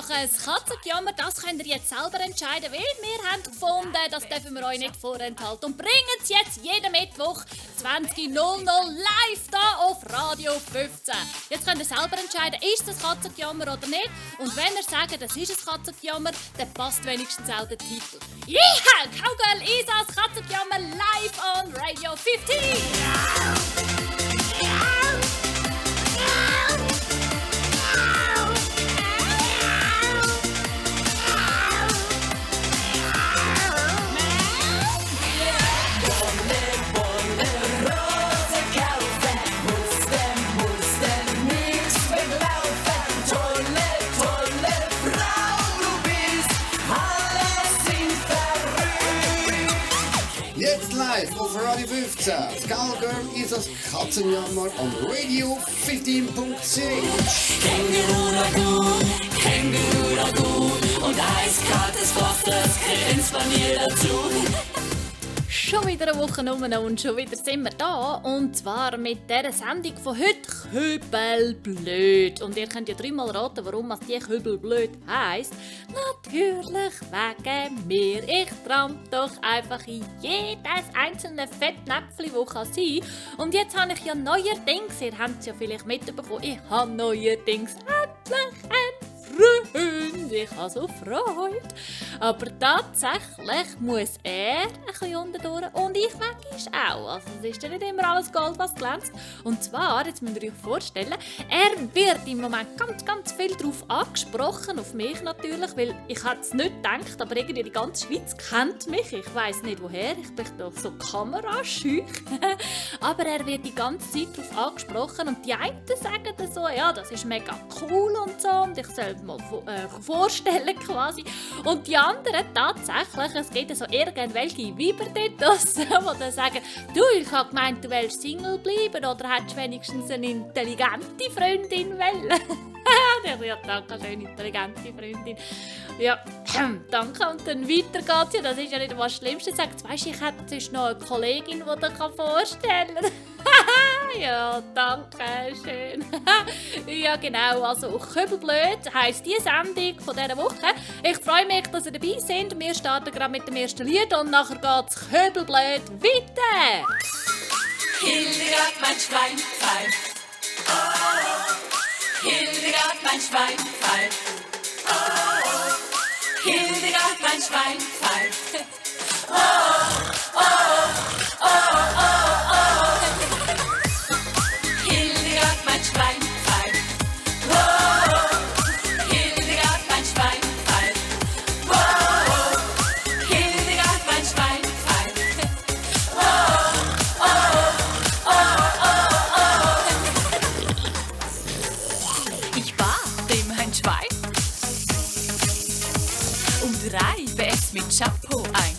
machen das Katzengejammer, das könnt ihr jetzt selber entscheiden, weil wir haben gefunden, das dürfen wir euch nicht vorenthalten und bringen es jetzt jeden Mittwoch 20.00 live da auf Radio 15. Jetzt könnt ihr selber entscheiden, ist das Katzengejammer oder nicht. Und wenn ihr sagt, das ist ein Katzengejammer, dann passt wenigstens auch der Titel. Yeah! Cowgirl Isas Katzengejammer live on Radio 15! Jetzt live auf Radio 15. Cowgirl ist das Katzenjammer on Radio 15.10. Känguru Lagoon und eiskaltes Wasser, grinst bei mir dazu. Schon wieder eine Woche rum und schon wieder sind wir da. Und zwar mit dieser Sendung von heute «Köbelblöd». Und ihr könnt ja dreimal raten, warum die «Köbelblöd» heisst. Natürlich wegen mir. Ich tramp doch einfach in jedes einzelne Fettnäpfchen, das kann sein. Und jetzt habe ich ja neuerdings, ihr habt es ja vielleicht mitbekommen, ich habe neuerdings endlich einen Freund. Ich habe so Freude. Aber tatsächlich muss er ein bisschen unterdurch und ich manchmal auch. Also es ist ja nicht immer alles Gold, was glänzt. Und zwar, jetzt müsst ihr euch vorstellen, er wird im Moment ganz viel darauf angesprochen, auf mich natürlich, weil ich hätte es nicht gedacht, aber irgendwie die ganze Schweiz kennt mich. Ich weiss nicht woher, ich bin doch so kamerascheu. Aber er wird die ganze Zeit darauf angesprochen und die einen sagen dann so, ja, das ist mega cool und so und ich soll mal vorstellen quasi. Und die anderen tatsächlich, es gibt so irgendwelche Weiber dort, die dann sagen, du, ich habe gemeint, du willst Single bleiben oder hättest wenigstens eine intelligente Freundin wollen. Ja, danke, schön, intelligente Freundin. Ja, danke. Und dann weiter geht's ja, das ist ja nicht was Schlimmste. Sagt, weisst du, ich hätte sonst noch eine Kollegin, die dir vorstellen kann. Ja, danke, schön. Ja, genau, also «Köbelblöd» heisst die Sendung von dieser Woche. Ich freue mich, dass ihr dabei seid. Wir starten gerade mit dem ersten Lied und nachher geht's «Köbelblöd» weiter. Hildegard, mein Schwein, pfeift. Oh, Hildegard, mein Schwein, pfeift. Oh, Hildegard, mein Schwein, pfeift. Oh, oh, oh, oh, oh. Hildegard, mein Schwein, pfeift. Oh, Hildegard, mein Schwein, pfeift. Oh, Hildegard, mein Schwein, pfeift. Oh, oh, oh, oh, oh. Ich bade mein Schwein und reibe es mit Shampoo ein.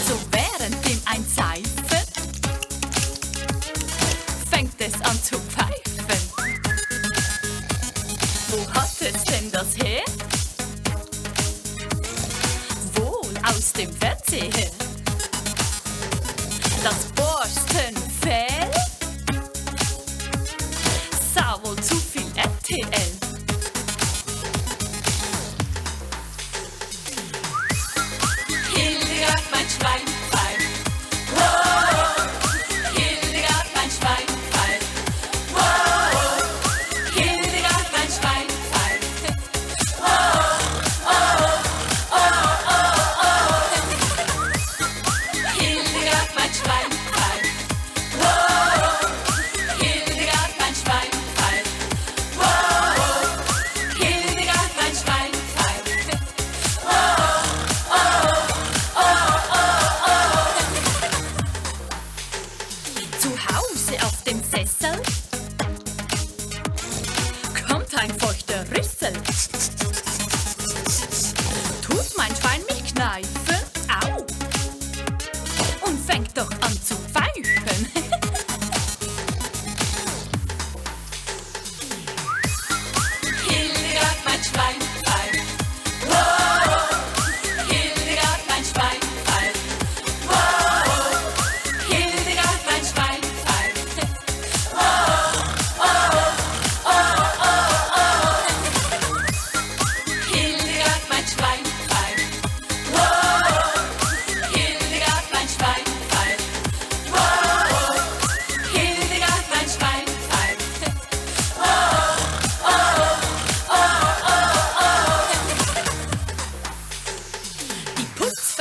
So während dem Einseifen fängt es an zu pfeifen. Wo hat es denn das her? Wohl aus dem Fernsehen. Das Borstenfell sah wohl zu viel RTL. Hildegard, mein Schwein, pfeift. Oh, Hildegard, mein Schwein, pfeift. Oh, Hildegard, mein Schwein, pfeift. Oh, oh, oh, oh, oh. Hildegard, mein Schwein, pfeift. Oh, Hildegard, mein Schwein, pfeift. Oh, Hildegard, mein Schwein, pfeift. Zu Hause auf dem Sessel kommt ein feuchter Rüssel. Tut mein Schwein mich kneifen, au, und fängt doch an zu pfeifen. Hildegard, mein Schwein, pfeift. Oh, Hildegard, mein Schwein, pfeift. Oh, Hildegard, mein Schwein, pfeift. Oh, oh, oh, oh, oh.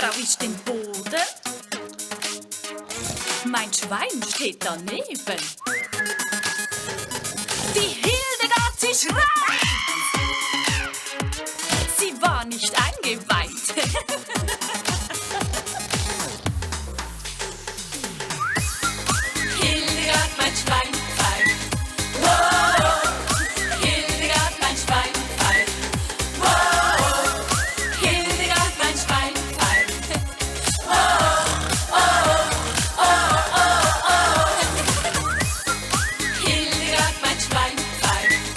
Frau ist im Boden. Mein Schwein steht daneben. Die Hildegard, sie schreit. Sie war nicht eingeweiht. Hildegard, mein Schwein pfeift. Wow. Hildegard, mein Schwein pfeift. Wow. Hildegard, mein Schwein pfeift. Oh, oh, oh, oh, oh. Hildegard, mein Schwein pfeift.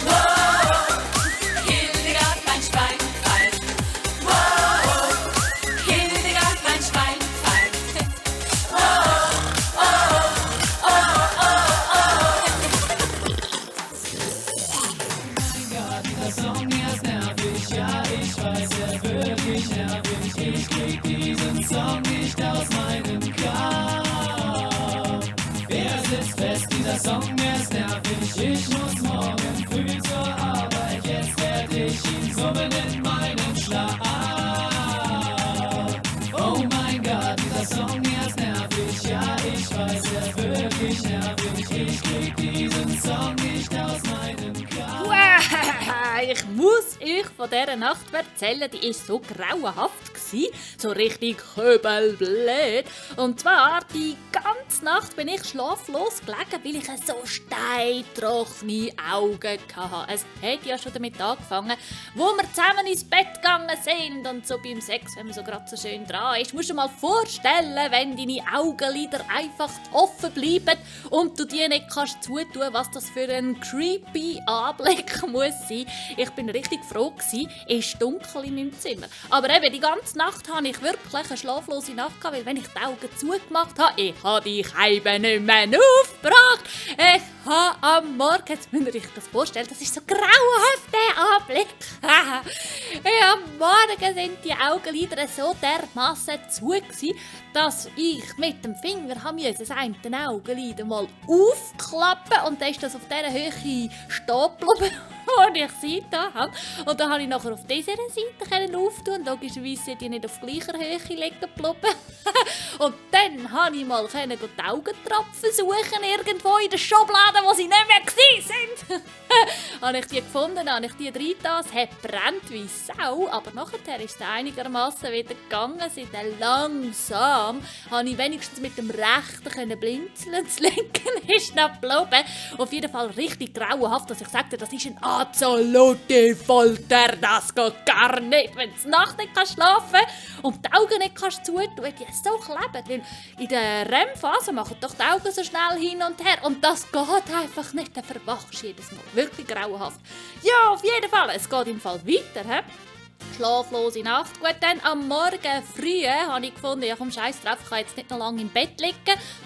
Wow. Hildegard, mein Schwein pfeift. Wow. Hildegard, mein Schwein pfeift. Oh, oh, oh, oh, oh. Ich muss euch von dieser Nacht erzählen, die war so grauenhaft gewesen, so richtig köbelblöd. Und zwar, die ganze Nacht bin ich schlaflos gelegen, weil ich so steintrockene Augen hatte. Es hat ja schon damit angefangen, wo wir zusammen ins Bett gegangen sind und so beim Sex, wenn man so gerade so schön dran ist. Musst du dir mal vorstellen, wenn deine Augenlider einfach offen bleiben und du die nicht kannst zutun, was das für ein creepy Anblick muss sein. Ich bin richtig froh gewesen, es war dunkel in meinem Zimmer. Aber eben, die ganze Nacht hatte ich wirklich eine schlaflose Nacht gehabt, weil wenn ich die Augen zugemacht habe, ich habe die Scheibe nicht mehr aufgebracht. Ich habe am Morgen, jetzt müsst ihr euch das vorstellen, das ist so grauenhaft, der Anblick. Am Morgen sind die Augenlider so dermassen zu gewesen, dass ich mit dem Finger das eine Augenlid mal aufklappen und dann ist das auf dieser Höhe stehen geblieben, wo ich sie da habe. Und dann konnte ich nachher auf dieser Seite auftun und logischerweise sind die nicht auf gleicher Höhe liegen geblieben. Und dann konnte ich mal die Augentropfen suchen, irgendwo in der Schublade, wo sie nicht mehr waren. Habe ich die gefunden, habe ich die reingetan, es hat brennt wie Sau, aber nachher ist es einigermaßen wieder gegangen. Sie dann langsam habe ich wenigstens mit dem rechten blinzeln, das linke ist noch geblieben. Auf jeden Fall richtig grauenhaft, dass ich sagte, das ist ein absolute Folter, das geht gar nicht, wenn du nachts nicht schlafen kannst und die Augen nicht zutun, die so kleben, weil in der REM-Phase machen doch die Augen so schnell hin und her und das geht einfach nicht, dann verwachst du jedes Mal. Wirklich grauenhaft. Ja, auf jeden Fall, es geht im Fall weiter, he? Schlaflose Nacht. Gut, dann am Morgen früh habe ich gefunden, ja komm, scheiß drauf, ich kann jetzt nicht noch lange im Bett liegen.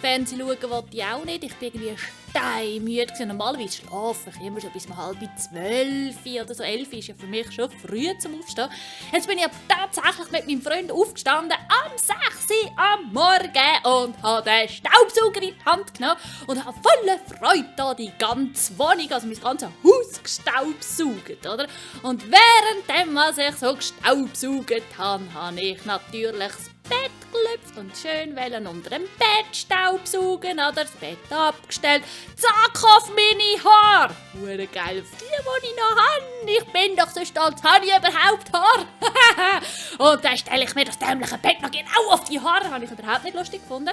Fernsehen schauen wollte ich auch nicht. Ich bin irgendwie steinmüde. Normalerweise schlafe ich immer schon bis 11:30 oder so. 11 ist ja für mich schon früh zum Aufstehen. Jetzt bin ich aber tatsächlich mit meinem Freund aufgestanden am 6 Uhr am Morgen und habe den Staubsauger in die Hand genommen und habe voller Freude da die ganze Wohnung, also mein ganzes Haus gestaubsaugt, oder? Und währenddem, was ich so gestaubsaugt habe, habe ich natürlich das Bett gelüpft und schön unter dem Bett staubsaugen oder das Bett abgestellt. Zack, auf meine Haare! Hure geil, auf die ich noch habe. Ich bin doch so stolz, habe ich überhaupt Haare? Und dann stelle ich mir das dämliche Bett noch genau auf die Haare. Habe ich überhaupt nicht lustig gefunden.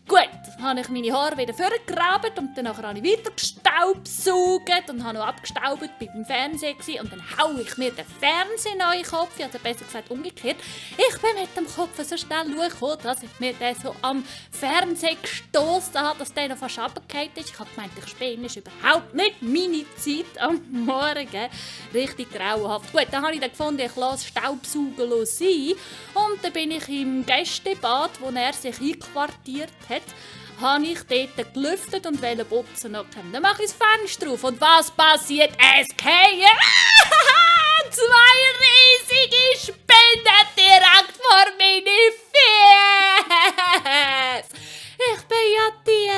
Gut, dann habe ich meine Haare wieder vorgegraben und dann habe ich wieder gestaubsaugt und habe noch abgestaubt, bin beim Fernsehen und dann haue ich mir den Fernseher in den Kopf, also besser gesagt umgekehrt. Ich bin mit dem Kopf so schnell schauen, dass ich mir den so am Fernseher gestossen habe, dass der noch fast runtergefallen ist. Ich habe gemeint, ich spinne, ist überhaupt nicht meine Zeit am Morgen. Richtig grauenhaft. Gut, dann habe ich dann gefunden, ich lasse Staubsaugen sein. Und dann bin ich im Gästebad, wo er sich einquartiert hat, habe ich dort gelüftet und wollte putzen. Dann mache ich das Fenster auf. Und was passiert? Es fallen 2 riesige Spinnen direkt vor meine Füße. Ich bin ja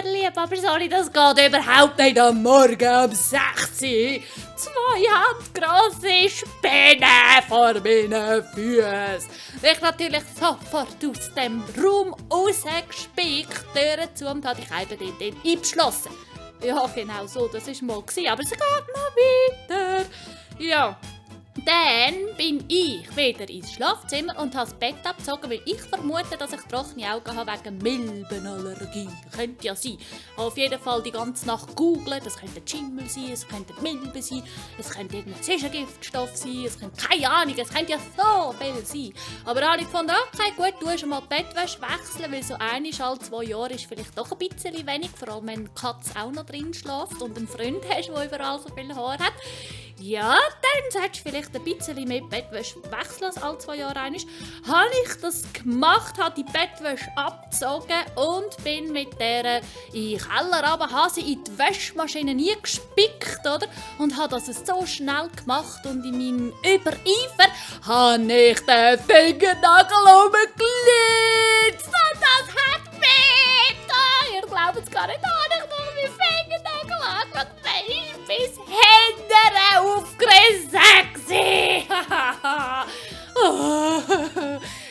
tierlieb, aber sorry, das geht überhaupt nicht am Morgen um 6 Uhr. 2 2 handgrosse Spinnen vor meinen Füßen. Ich natürlich sofort aus dem Raum rausgespickt, Türen zu und habe ich eben dort eingeschlossen. Ja, genau so, das war mal. Aber es geht noch weiter. Ja. Dann bin ich wieder ins Schlafzimmer und habe das Bett abgezogen, weil ich vermute, dass ich trockene Augen habe wegen Milbenallergie. Könnte ja sein. Auf jeden Fall die ganze Nacht googeln. Das könnte Schimmel sein, es könnte Milben sein, es könnte irgendein Zwischengiftstoff sein, es könnte keine Ahnung, es könnte ja so viel sein. Aber dann habe ich gefunden, okay, gut, du hast mal die Bettwäsche wechseln, weil so einmal alle 2 Jahre ist vielleicht doch ein bisschen wenig, vor allem wenn die Katze auch noch drin schläft und einen Freund hast, der überall so viel Haar hat. Ja, dann solltest du vielleicht ein bisschen mehr Bettwäsche wechseln als alle 2 Jahre einmal. Habe ich das gemacht, habe die Bettwäsche abgezogen und bin mit der in den Keller runter, habe sie in die Waschmaschine gespickt, oder? Und habe das so schnell gemacht und in meinem Übereifer habe ich den Fingernagel umgelitzt und das hat weh. Ihr glaubt es gar nicht, habe ich noch meinen Fingernagel angeschaut. Der ist bis hinten aufgerissen.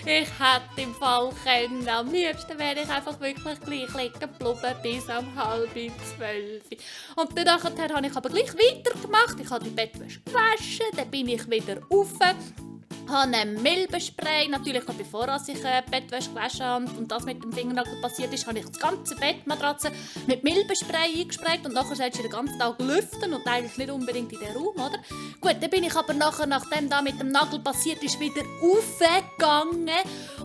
Ich hätte im Fall können. Am liebsten wäre ich einfach wirklich gleich liegen geblieben bis um 11:30. Und dann habe ich aber gleich weitergemacht. Ich habe die Bettwäsche gewaschen, dann bin ich wieder rauf. habe ein Milbenspray, natürlich noch bevor ich die Bettwäsche gewaschen habe und das mit dem Fingernagel passiert ist, habe ich das ganze Bettmatratze mit Milbenspray eingesprayt und nachher sollst du den ganzen Tag lüften und eigentlich nicht unbedingt in den Raum, oder? Gut, dann bin ich aber nachher, nachdem da mit dem Nagel passiert ist, wieder aufgegangen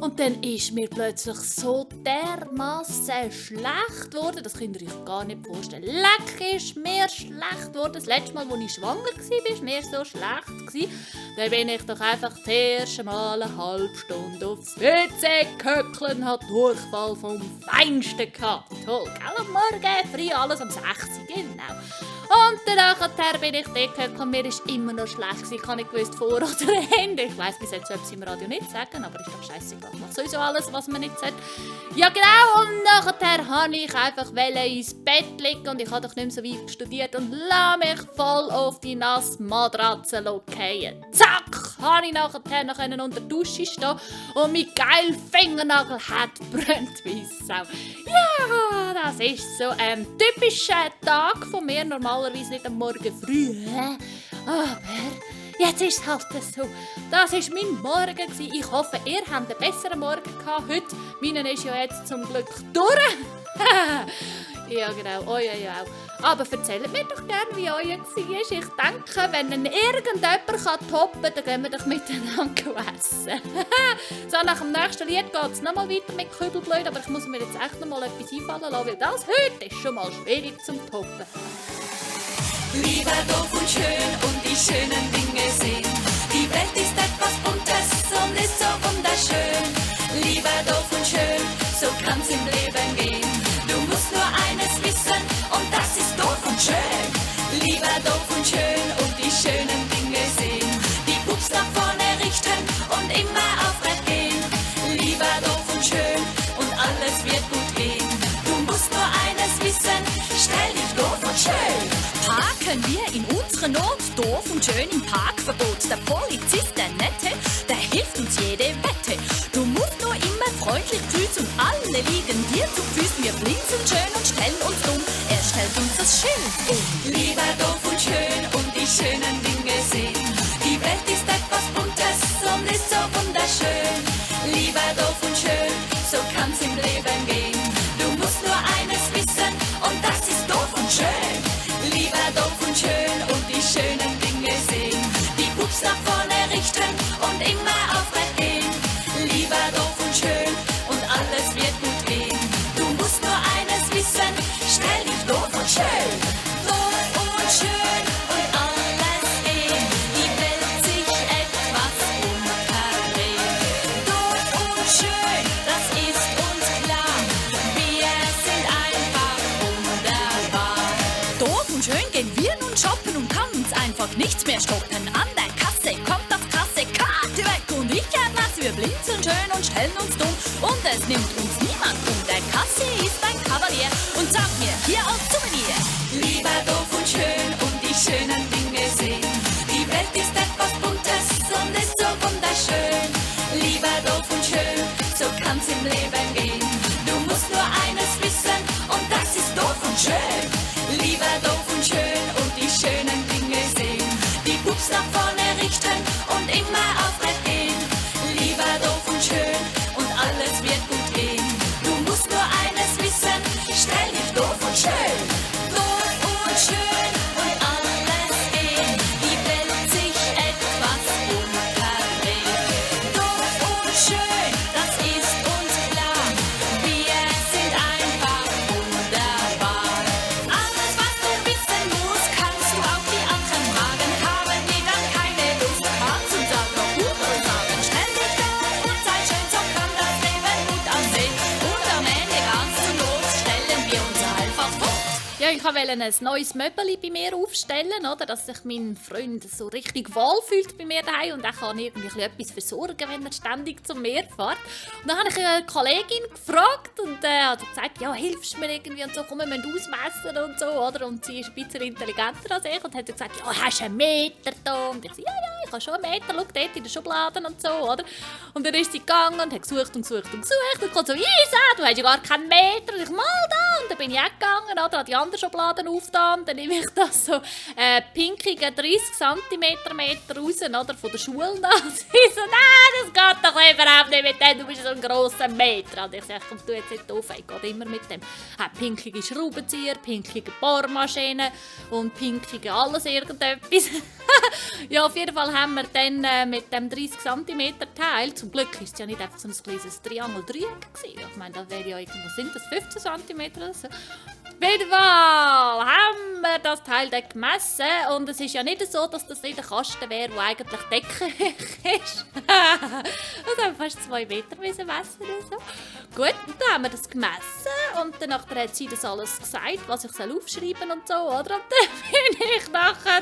und dann ist mir plötzlich so dermassen schlecht geworden, das könnt ihr euch gar nicht vorstellen. Leck ist mir schlecht geworden. Das letzte Mal, als ich schwanger war, war mir so schlecht. Dann bin ich doch einfach das erste Mal eine halbe Stunde aufs WC gehöckelt und hatte Durchfall vom Feinsten gehabt. Toll, gell? Am Morgen früh alles um 6 Uhr, genau. Und danach bin ich dort gehockt und mir war immer noch schlecht. Ich habe nicht gewusst, vor oder hinten. Ich weiss bis jetzt etwas im Radio nicht sagen, aber ist doch scheissegal. Ich mache sowieso alles, was man nicht sagt. Ja genau, und nachher wollte ich einfach ins Bett liegen und ich habe doch nicht mehr so weit studiert und lasse mich voll auf die nasse Matratze fallen. Zack, habe ich nachher noch unter der Dusche stehen und mein geiler Fingernagel hat brennt wie Sau. Ja, das ist so ein typischer Tag von mir, normalerweise nicht am Morgen früh. Aber jetzt ist es halt so. Das war mein Morgen. Ich hoffe, ihr habt einen besseren Morgen gehabt heute. Meinen ist ja jetzt zum Glück durch. Ja, genau. Euer ja auch. Aber erzählt mir doch gerne, wie euer war. Ich denke, wenn ihn irgendjemand toppen kann, dann gehen wir doch miteinander essen. So, nach dem nächsten Lied geht es nochmal weiter mit Kübelblöd, aber ich muss mir jetzt echt nochmal etwas einfallen lassen, weil das heute ist schon mal schwierig zum Toppen. Lieber doof und schön und die schönen Dinge sehen. Die Welt ist etwas Buntes und ist so wunderschön. Lieber doof und schön, so kann's im Leben gehen. Du musst nur eines wissen und das ist doof und schön. Lieber doof und schön und die schönen Dinge sehen. Die Pups nach vorne richten und immer aufrecht gehen. Lieber doof und schön und alles wird gut gehen. Du musst nur eines wissen, stell dich doof und schön. Parken wir in unserer Not, doof und schön im Parkverbot. Der Polizist, der Nette, der hilft uns jede Wette. Du musst nur immer freundlich grüßen und alle liegen dir zu Füßen. Wir blinzeln schön und stellen uns dumm, er stellt uns das Schild um. Lieber doof und schön und die schönen Dinge sehen. Die Welt ist etwas Buntes und ist so wunderschön. Lieber doof und schön, so kann's im Leben gehen. Du musst nur eines wissen und das ist doof und schön. Lieber doof und schön und die schönen Dinge sehen. Die Pups nach vorne richten und immer aufrecht gehen. Lieber doof und schön und alles wird gut gehen. Du musst nur eines wissen, stell dich doof und schön. Doof und schön und alles gehen. Die Welt sich etwas umdreht. Doof und schön, das ist uns klar. Wir sind einfach wunderbar. Doof und schön gehen wir nun shoppen und kann uns einfach nichts mehr stoppen. An der Kasse kommt das krasse Karte weg und ich was, wir blinzeln schön und stellen uns dumm und es nimmt uns niemand um. Der Kasse ist ein Kavalier und sagt mir hier als Souvenir. Lieber doof und schön und die schönen Dinge sehen. lieber doof und schön, so kann's im Leben gehen. Du musst nur eines wissen und das ist doof und schön. Lieber doof und schön und die schönen Dinge sehen. Die Pups nach vorne richten und immer aufrecht gehen. Lieber doof und schön und alles wird gut gehen. Du musst nur eines wissen, stell dich doof und schön. Doof und schön und alles geht. Die Welt sich etwas unterdreht. Doof und schön, das ist uns klar. Wir sind einfach wunderbar. Alles, was du wissen musst, kannst du auf die anderen fragen. Haben die dann keine Lust, Hans und sag noch Huren sagen. Stell dich doof und sei schön, so kann das Leben gut aussehen. Und am Ende ganz zu los stellen wir uns einfach vor. Ja, ich wollte ein neues Möbel bei mir aufstellen, oder? Dass sich mein Freund so richtig wohl fühlt bei mir daheim und er kann irgendwie etwas versorgen, wenn er ständig zum Meer fährt. Und dann habe ich eine Kollegin gefragt und hat gesagt, ja, hilfst du mir irgendwie und so, komm, wir müssen ausmessen und so, oder? Und sie ist ein bisschen intelligenter als ich und hat gesagt, ja, hast du einen Meter da? Und ich so, ja, ich habe schon einen Meter, schau dort in den Schubladen und so, oder? Und dann ist sie gegangen und hat gesucht und gesucht und gesucht und kommt so, Isa, du hast ja gar keinen Meter. Und ich, mal da. Und dann bin ich auch gegangen, oder? Habe die anderen Schubladen aufgetan. Dann nehme ich das so pinkigen 30 cm Meter raus, oder? Von der Schule. Sie so, nein, das geht doch überhaupt nicht mit dem, du bist so ein grosser Meter. Und ich sage, komm, du jetzt nicht auf, ich gehe immer mit dem. Pinkige Schraubenzieher, pinkige Bohrmaschine und pinkige alles irgendetwas. Ja, auf jeden Fall haben wir dann mit dem 30 cm Teil, zum Glück war es ja nicht einfach so ein kleines Triangeldreieck gewesen. Ich meine, das wäre ja irgendwo, sind das 15 cm oder so. Auf jeden Fall haben wir das Teil dann gemessen und es ist ja nicht so, dass das nicht ein Kasten wäre, der eigentlich deckig ist. Also haben wir fast 2 Meter messen oder so. Gut, und dann haben wir das gemessen und dann hat sie das alles gesagt, was ich aufschreiben soll und so, oder? Und dann bin ich nachher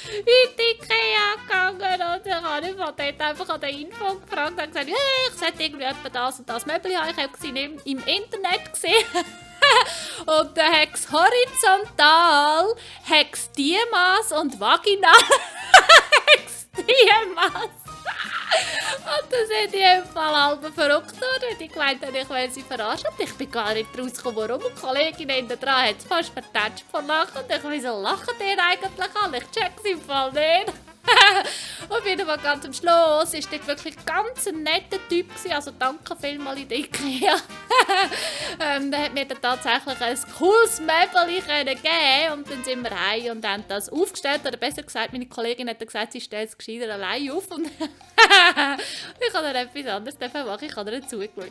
in die Ikea gegangen und dann habe ich von dort einfach an der Info gefragt und gesagt, hey, ich sollte irgendwie etwa das und das Möbel haben. Ich habe es im Internet gesehen. Und dann hat es horizontal, hat es Diemass und vaginal hat es Diemass. Und dann sind die im Fall halb verrückt worden, weil ich gemeint habe, ich will sie verarschen. Und ich bin gar nicht rausgekommen, warum. Und die Kollegin hinten dran hat es fast vertätscht von Lachen. Und ich, wieso lachen die eigentlich an? Ich check's im Fall nicht. Auf jeden Fall ganz am Schluss war dort wirklich ganz ein netter Typ gewesen. Also danke vielmals in der Ikea. Der hat mir dann tatsächlich ein cooles Möbel geben und dann sind wir heim und haben das aufgestellt. Oder besser gesagt, meine Kollegin hat gesagt, sie stellt es gescheiter allein auf. Und ich habe dann etwas anderes machen. Ich habe ihr zugeschaut.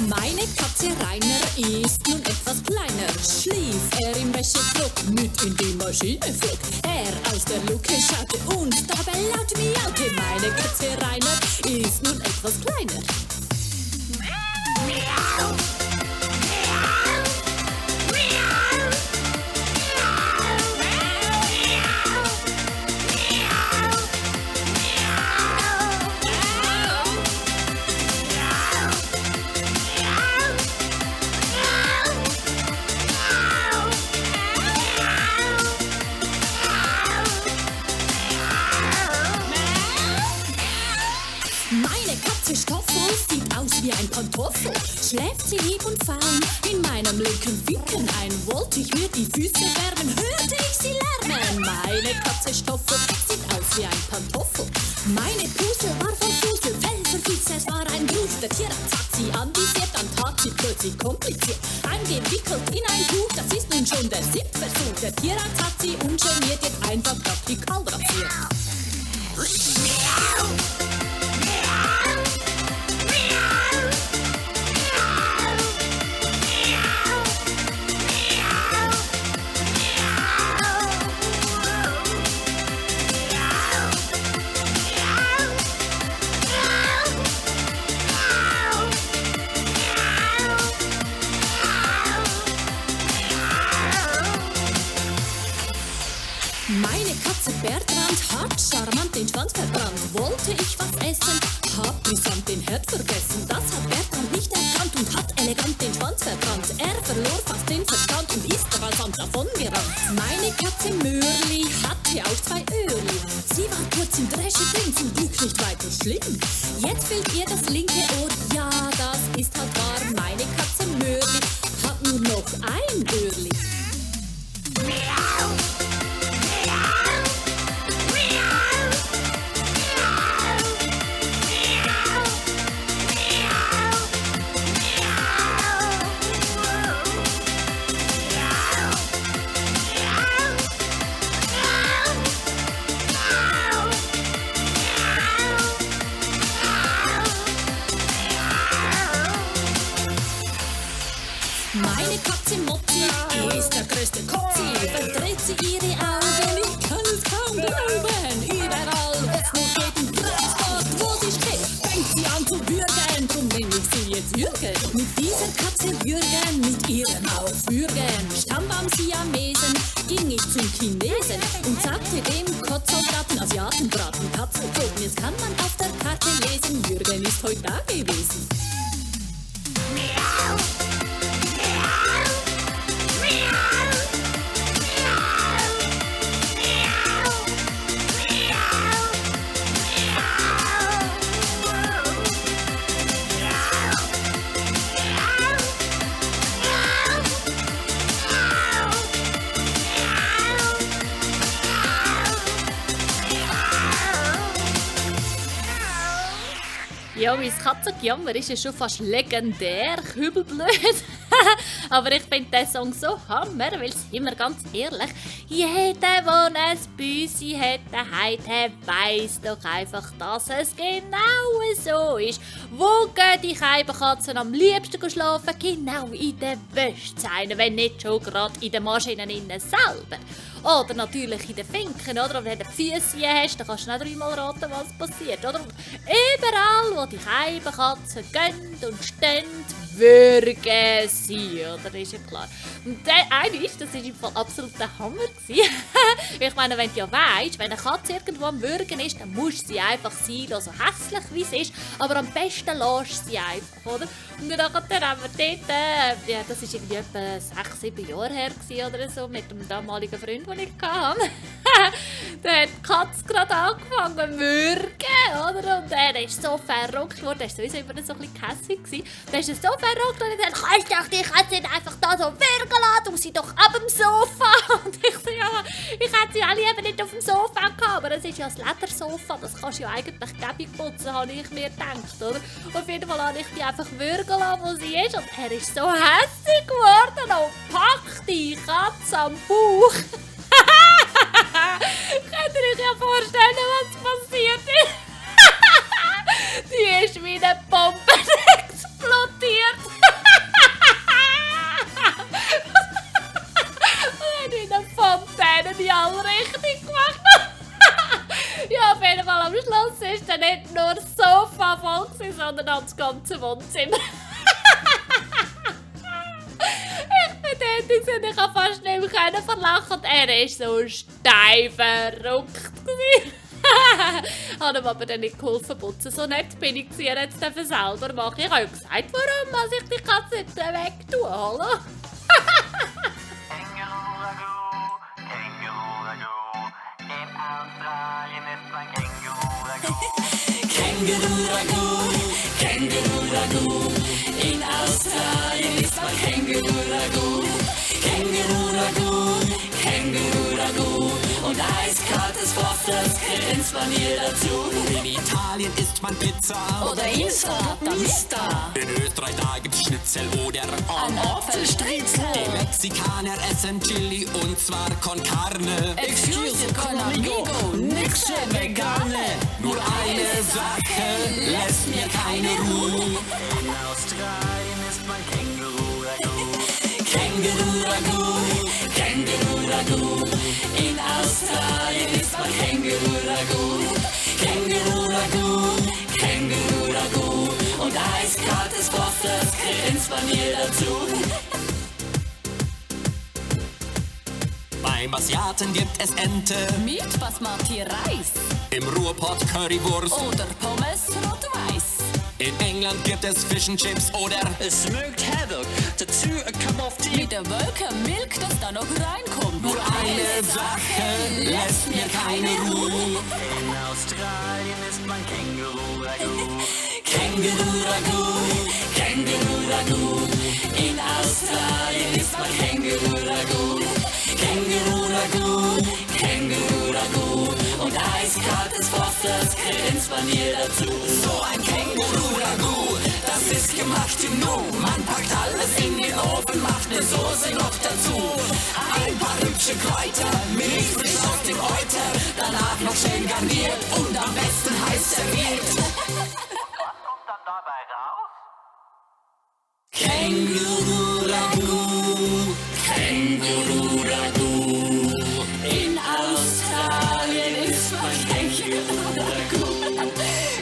Meine Katze Rainer ist nun etwas kleiner. Schlief er im Wäschetrog, mit in die Maschine flog. Er aus der Luke schaute und dabei laut miaute. Meine Katze Rainer ist nun etwas kleiner. Miau. Meine Katze Stoffel sieht aus wie ein Pantoffel. Schläft sie lieb und fein in meinem linken Finken ein. Wollte ich mir die Füße wärmen, hörte ich sie lärmen. Meine Katze Stoffel sieht aus wie ein Pantoffel. Meine Puse war von Fusel, Fellverfies, es war ein Gruß. Der Tierarzt hat sie anvisiert, dann tat sie plötzlich kompliziert. Eingewickelt in ein Tuch, das ist nun schon der 7. Versuch. Der Tierarzt hat sie ungeniert jetzt einfach praktikal rasiert. Meine Katze Bertrand hat charmant den Schwanz verbrannt. Wollte ich was essen, hab brisant den Herd vergessen. Das ganz verkannt. Er verlor fast den Verstand und ist rasant davongerannt. Meine Katze Mörli hatte auch 2 Öhrli. Sie war kurz im Dresche drin, zum Glück nicht weiter schlimm. Jetzt fehlt ihr das linke Ohr, ja, das ist halt wahr. Meine Katze Mörli hat nur noch ein Öhrli. Meine Katze Motzi ist der größte Kotzi. Verdreht sie ihre Augen, ich kann es kaum glauben. Überall, wo's nur geht, im Transport, wo sie steht, fängt sie an zu würgen. Drum nenn ich sie jetzt Jürgen. Mit dieser Katze Jürgen, mit ihrem Aufwürgen. Stammbaum Siamesen, ging ich zum Chinesen und sagte dem Kotzsoldaten, Asiatenbraten, Katzenpfoten. Jetzt kann man auf der Karte lesen, Jürgen ist heute da gewesen. Ja, mein Katzengejammer ist ja schon fast legendär, kübelblöd. Aber ich finde diesen Song so hammer, weil, sind wir ganz ehrlich, jeder, der ein Büsi hat daheim, der weiss doch einfach, dass es genau so ist. Wo gehen die Katzen am liebsten schlafen? Genau in der Wäschzeile, wenn nicht schon gerade in den Maschinen innen selber. Oder natürlich in den Finken, oder? Und wenn du Füße hast, dann kannst du nicht 3-mal raten, was passiert, oder? Überall, wo die Katzen gehen und stehen, würgen sie, oder? Ist ja klar. Und das war im Fall absolut der Hammer. Ich meine, wenn du ja weisst, wenn eine Katze irgendwo am Würgen ist, dann musst du sie einfach sein lassen, so hässlich wie sie ist, aber am besten lässt du sie einfach, oder? Und dann haben wir dort, ja, das war irgendwie etwa 6-7 Jahre her oder so, mit dem damaligen Freund, den ich hatte. Da hat die Katze gerade angefangen zu würgen, oder? Und er ist so verrückt geworden, er war sowieso immer so ein bisschen gehässig. Der ist so verrückt und er sagt, kannst doch die Katze nicht einfach da so würgen lassen, du sie doch ab dem Sofa. Und ich so, ja, ich hätte sie alle eben nicht auf dem Sofa gehabt, aber es ist ja ein Ledersofa, das kannst du ja eigentlich gäbig putzen, habe ich mir gedacht, oder? Auf jeden Fall habe ich die einfach würgen lassen, wo sie ist, und er ist so hässig geworden und packt die Katze am Bauch. Könnt ihr euch ja vorstellen, was passiert ist? Die ist wie eine Bombe explodiert. Und in der Fontäne die alle richtig gemacht. Ja, auf jeden Fall am Schluss ist dann nicht nur das Sofa voll gewesen, sondern auch das ganze Wohnzimmer. Ich konnte fast nicht mehr verlachen. Er war so steif verrückt. Ich habe ihm aber dann nicht geholfen putzen. So nett bin ich sie jetzt selber machen. Ich habe ja gesagt, warum ich die Katze nicht weg tue. Hallo? Känguru-Ragout, Känguru-Ragout. In Australien ist man Känguru-Ragout. Känguru-Ragout, Känguru-Ragout. Und eiskaltes Fosters grinst man hier dazu. In Italien isst man Pizza Oder Insta. In Österreich da gibt's Schnitzel oder Ein Apfelstriezel. Die Mexikaner essen Chili und zwar con carne. Excuse con amigo, nix für Vegane. Nur eine Sache lässt mir keine Ruhe. In Australien ist man Känguru-Ragout. Känguru-Ragout, Känguru-Ragout. In Australien ist man Känguru-Ragout. Känguru-Ragout, Känguru-Ragout. Und eiskaltes Fosters grinst man hier dazu. Beim Asiaten gibt es Ente, Mit Basmati Reis im Ruhrpott Currywurst, oder Pommes rot-weiß. In England gibt es Fish and Chips oder Smoked Haddock, dazu a cup of tea. Mit der Wolkenmilch, das da noch reinkommt. nur eine Sache lässt mir keine Ruhe. In Australien isst man Känguru-Ragout. Känguru-Ragout, Känguru-Ragout. In Australien isst man Känguru-Ragout. Känguru-Ragout, Känguru-Ragout. Und eiskaltes Fosters grinst man hier dazu. So ein Känguru-Ragout, das ist gemacht genug. Man packt alles in den Ofen, macht eine Soße noch dazu. Ein paar hübsche Kräuter, Milch frisch aus dem Euter. Danach noch schön garniert und am besten heiß serviert. Was kommt dann dabei raus? Känguru-Ragout, Känguru-Ragout. In Australien isst man Känguru-Ragout.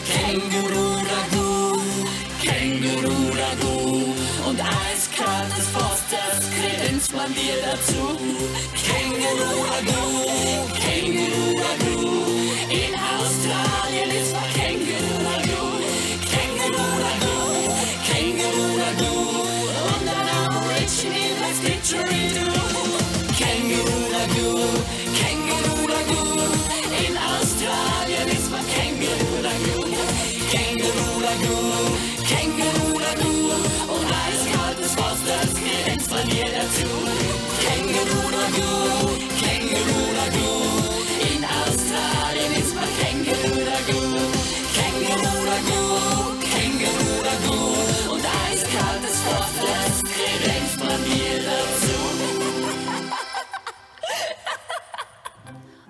Känguru-Ragout, Känguru-Ragout. Und eiskaltes Fosters grinst man dir dazu. Känguru-Ragout, Känguru-Ragout. In Australien isst man Känguru-Ragout. Känguru-Ragout, Känguru-Ragout. Und dann Aborigine als Didgeridoo. Känguru-Ragout, Känguru-Ragout. In Australien isst man Känguru-Ragout. Känguru-Ragout, Känguru-Ragout. Und eiskaltes Fosters grinst man dir dazu. Känguru-Ragout, Känguru-Ragout. In Australien isst man Känguru-Ragout. Känguru-Ragout, Känguru-Ragout. Und eiskaltes Fosters grinst man dir dazu.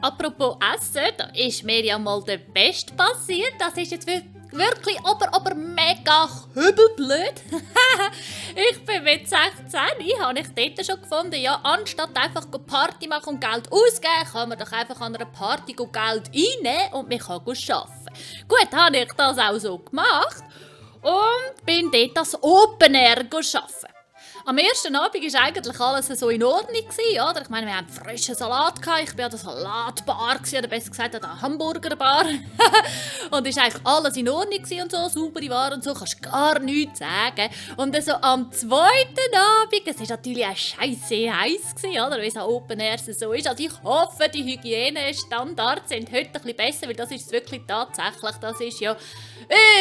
Apropos Essen, da ist mir ja mal der Beste passiert. Das ist jetzt wirklich aber mega hübelblöd. Ich bin mit 16, habe ich dort schon gefunden, ja, anstatt einfach Party machen und Geld ausgeben, kann man doch einfach an einer Party Geld einnehmen und man kann arbeiten. Gut, habe ich das auch so gemacht und bin dort als Open Air arbeiten. Am ersten Abend war eigentlich alles so in Ordnung, oder? Ich meine, wir hatten frischen Salat gehabt. Ich war an der Salatbar, oder besser gesagt an der Hamburgerbar. Und es war eigentlich alles in Ordnung und so, saubere Ware und so, kannst du gar nichts sagen. Und so am zweiten Abend, es war natürlich auch scheisse heiß, oder? Wie es an Open Air so ist. Also ich hoffe, die Hygienestandards sind heute ein bisschen besser, weil das ist wirklich tatsächlich, das ist ja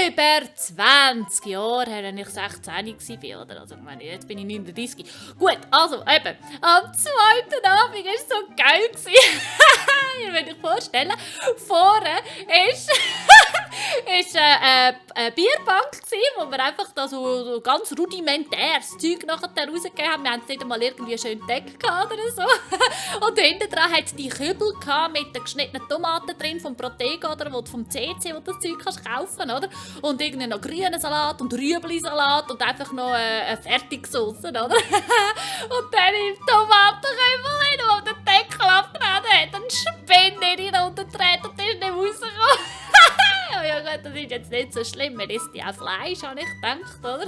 über 20 Jahre her, wenn ich 16 war, oder? Also ich meine, jetzt bin ich 39. Gut, also eben, am zweiten Abend war es so geil. Ihr könnt euch vorstellen, vorne ist eine Bierbank, wo wir einfach da so ganz rudimentäres Zeug nachher rausgegeben haben. Wir haben es nicht einmal irgendwie schön gedeckt oder so. Und hinten dran hat es die Kübel mit den geschnittenen Tomaten drin vom Protego oder vom CC, wo du das Zeug kannst kaufen, oder? Und irgendwie noch grünen Salat und Rüebli-Salat und einfach noch eine Fertigsauce, oder? Und dann im Tomatenkübel hin, wo der Deckel abgetreten hat, ein Spinne rein untertreten und ist nicht rausgekommen. Ja gut, das ist jetzt nicht so schlimm, man isst ja auch Fleisch, habe ich gedacht, oder?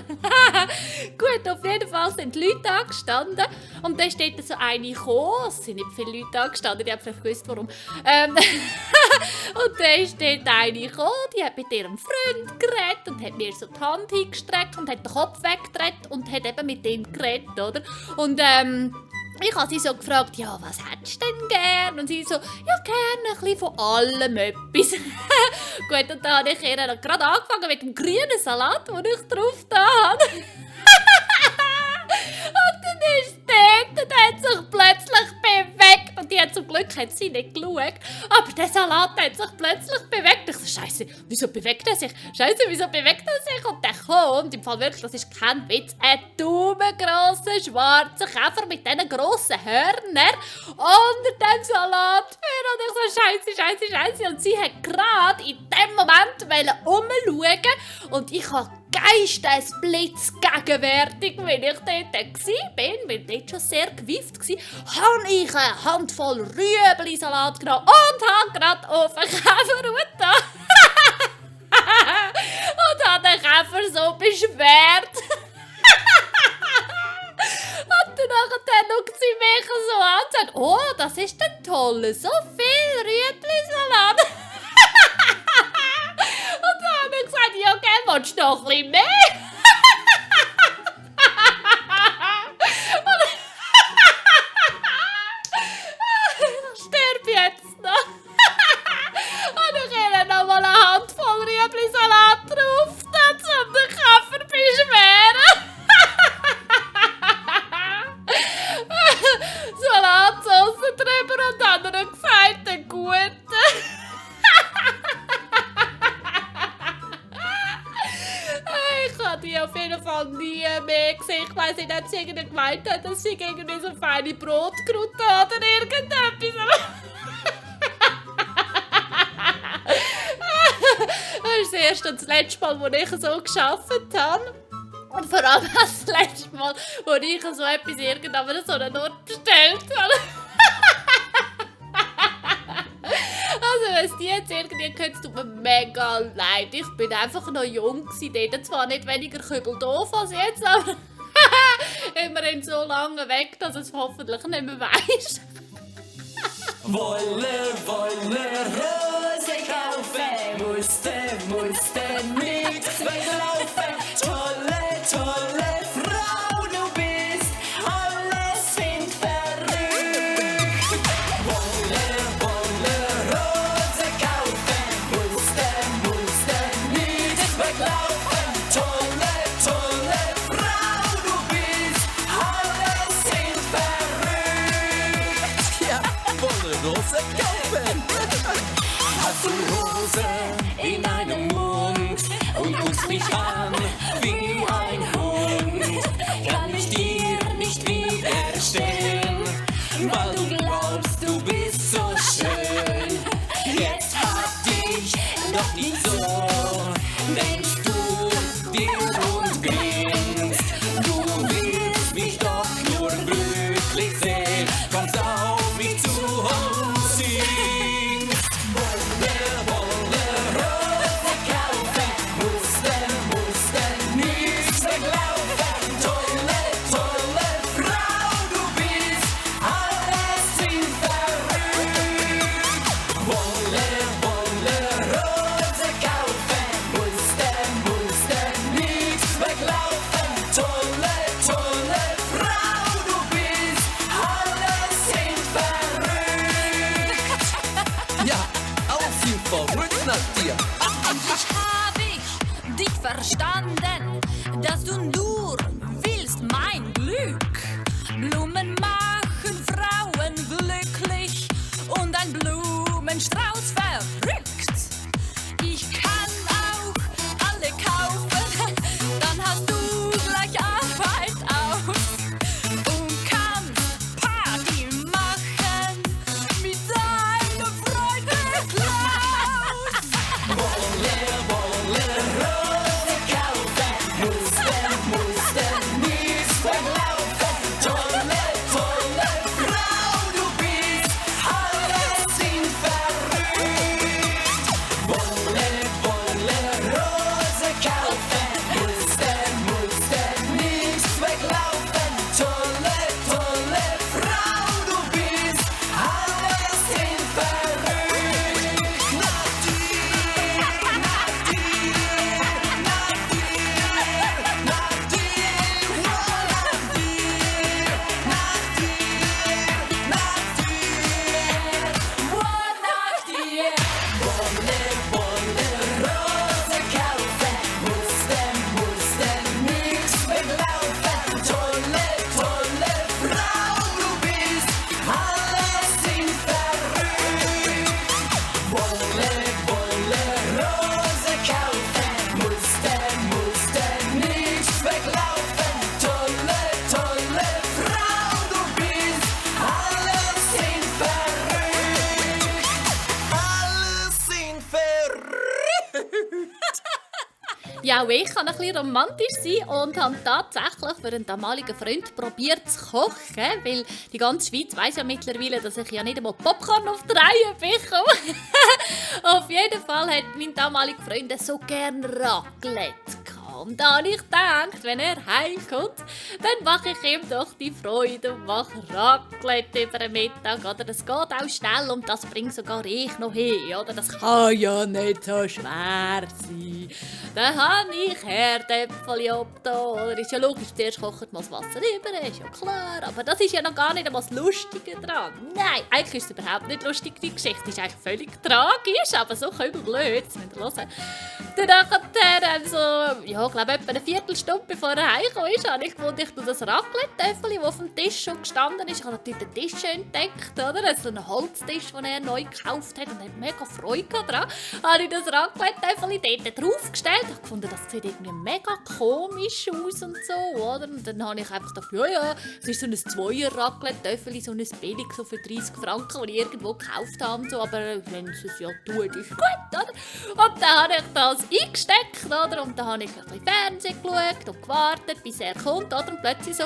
Gut, auf jeden Fall sind die Leute angestanden und dann steht so eine gekommen, es sind nicht viele Leute angestanden, die haben vielleicht gewusst, warum. Und dann steht eine gekommen, die hat mit ihrem Freund geredet und hat mir so die Hand hingestreckt und hat den Kopf weggedreht und hat eben mit ihm geredet, oder? Und ich habe sie so gefragt, ja, was hättest du denn gern? Und sie so, ja, gerne ein bisschen von allem etwas. Gut, und dann habe ich ihr gerade angefangen mit dem grünen Salat, den ich drauf da habe. Und dann ist dort und hat sich plötzlich bewegt. Und die hat zum Glück hat sie nicht geschaut. Aber der Salat hat sich plötzlich bewegt. Ich so, Scheiße, wieso bewegt er sich? Scheiße, wieso bewegt er sich? Und der kommt, im Fall wirklich, das ist kein Witz, ein daumengrosser schwarzer Käfer mit diesen grossen Hörnern unter dem Salat. Und ich so, Scheiße. Und sie hat gerade in dem Moment umschauen und ich habe geistesblitzgegenwärtig, wenn ich dort war, weil dort schon sehr gewieft war, habe ich eine Handvoll Rüebli-Salat genommen und habe gerade auf den Käfer runter. Und habe den Käfer so beschwert. Und dann schaut sie mich so an und sagt, oh, das ist ein toller, so viel Rüebli-Salat. Und dann habe ich gesagt, ja, gell, willst du noch ein bisschen mehr? Ich sterbe jetzt noch. Und ich habe noch mal eine Handvoll Rüebli-Salat drauf, um den Kaffee beschweren. Salatsauce drüber und dann einen gefeiten guten. Ich habe die auf jeden Fall nie mehr gesehen. Ich weiss nicht, ob sie irgendwie gemeint hat, dass sie irgendwie so feine Brotkruten oder irgendetwas. Das ist das erste und das letzte Mal, wo ich so gearbeitet habe. Und vor allem das letzte Mal, wo ich so etwas irgendwann an so einen Ort bestellt habe. Also wenn es die jetzt irgendwie gehört, es tut mir mega leid. Ich bin einfach noch jung gewesen, dort zwar nicht weniger kübel doof als jetzt, aber immerhin so lange weg, dass es hoffentlich nicht mehr weiss. Wolle, Rose kaufen, musste nix weglaufen. Tolle Frau, du bist, alle sind verrückt. Wolle, Rose kaufen, musste nix weglaufen. Tolle Frau, du bist, alle sind verrückt. Ja, Wolle, Rose kaufen. Hast du Rose in einem Mund und guckst mich an wie ein Hund? Kann ich dir nicht widerstehen, weil du glaubst, du bist so schön. Jetzt hab dich doch nicht so, denkst du dir und grinst. Du willst mich doch nur glücklich sehen, kommst auf mich zu und singst. Wolle, Rose kaufen, musste nichts weglaufen. Tolle Frau, du bist, alle sind verrückt. Wolle, Rose kaufen, musste nichts weglaufen. Tolle Frau, du bist, alle sind verrückt. Ja, alle sind verrückt nach dir. Endlich hab ich dich verstanden, dass du nur willst mein Glück. Blumen machen Frauen glücklich und ein Blumenstrauß verrückt. Ich kann auch alle kaufen, dann hast du gleich Arbeit aus und kannst Party machen mit deinem Freund Klaus. Wolle, Rose kaufen, musste nichts weglaufen. Tolle Frau, du bist, alle sind verrückt. Wolle, Rose kaufen, musste nichts weglaufen. Tolle Frau, du bist, alle sind verrückt. Nach dir. Wolle, Rose kaufen, musste nichts weglaufen. Tolle Frau, du bist, alle sind verrückt. Wolle, Rose kaufen, musste nichts weglaufen. Tolle Frau, du bist, alle sind verrückt. Alle sind verrückt. Ja, auch ich kann ein bisschen romantisch sein und habe tatsächlich für einen damaligen Freund probiert zu kochen, weil die ganze Schweiz weiss ja mittlerweile, dass ich ja nicht einmal Popcorn auf die Reihe bekomme. Auf jeden Fall hat mein damaliger Freund so gerne Raclette gehabt. Und da habe ich gedacht, wenn er heimkommt, dann mache ich ihm doch die Freude und mache Raclette über den Mittag. Oder das geht auch schnell und das bringt sogar ich noch hin. Oder das kann ja nicht so schwer sein. Dann habe ich Herdäpfel abgetan. Oder ist ja logisch, zuerst kocht man das Wasser über, ist ja klar. Aber das ist ja noch gar nicht einmal das Lustige dran. Nein, eigentlich ist es überhaupt nicht lustig. Die Geschichte ist eigentlich völlig tragisch, aber so blöd. Das müsst ihr hören. Dann nachher, so, ja, ich glaube, etwa eine Viertelstunde bevor er heimgekommen ist, habe ich gefunden, ich tue das Raclette-Töffel, das auf dem Tisch schon gestanden ist. Ich habe natürlich den Tisch entdeckt, oder? So einen Holztisch, den er neu gekauft hat und hat mega Freude daran. Habe ich das Raclette-Töffel dort draufgestellt. Ich habe gefunden, das sieht irgendwie mega komisch aus und so, oder? Und dann habe ich einfach gedacht, ja, es ist so ein Zweier-Raclette-Töffel, so ein billig, so für 30 Franken, das ich irgendwo gekauft habe. So. Aber wenn es ja tut, ist gut, oder? Und dann habe ich das eingesteckt, oder? Und dann habe ich ein bisschen Fernsehen geschaut und gewartet, bis er kommt, oder? Und plötzlich so...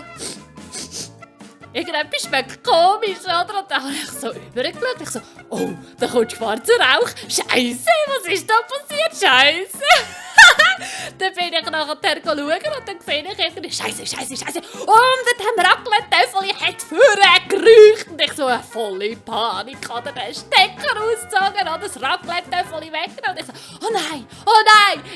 Irgendetwas schmeckt komisch, oder? Und dann habe ich so übergeschaut. Ich so, oh, da kommt schwarzer Rauch. Scheisse, was ist da passiert? Scheisse. Dann bin ich nachher schauen und dann sehe ich irgendwie, Scheisse. Und dann haben wir Raclette-Töffel, ich hätte vorher gerücht. Und ich so eine volle Panik, oder? Den Stecker ausgezogen und das Raclette-Töffel weggenommen. Und ich so, oh nein,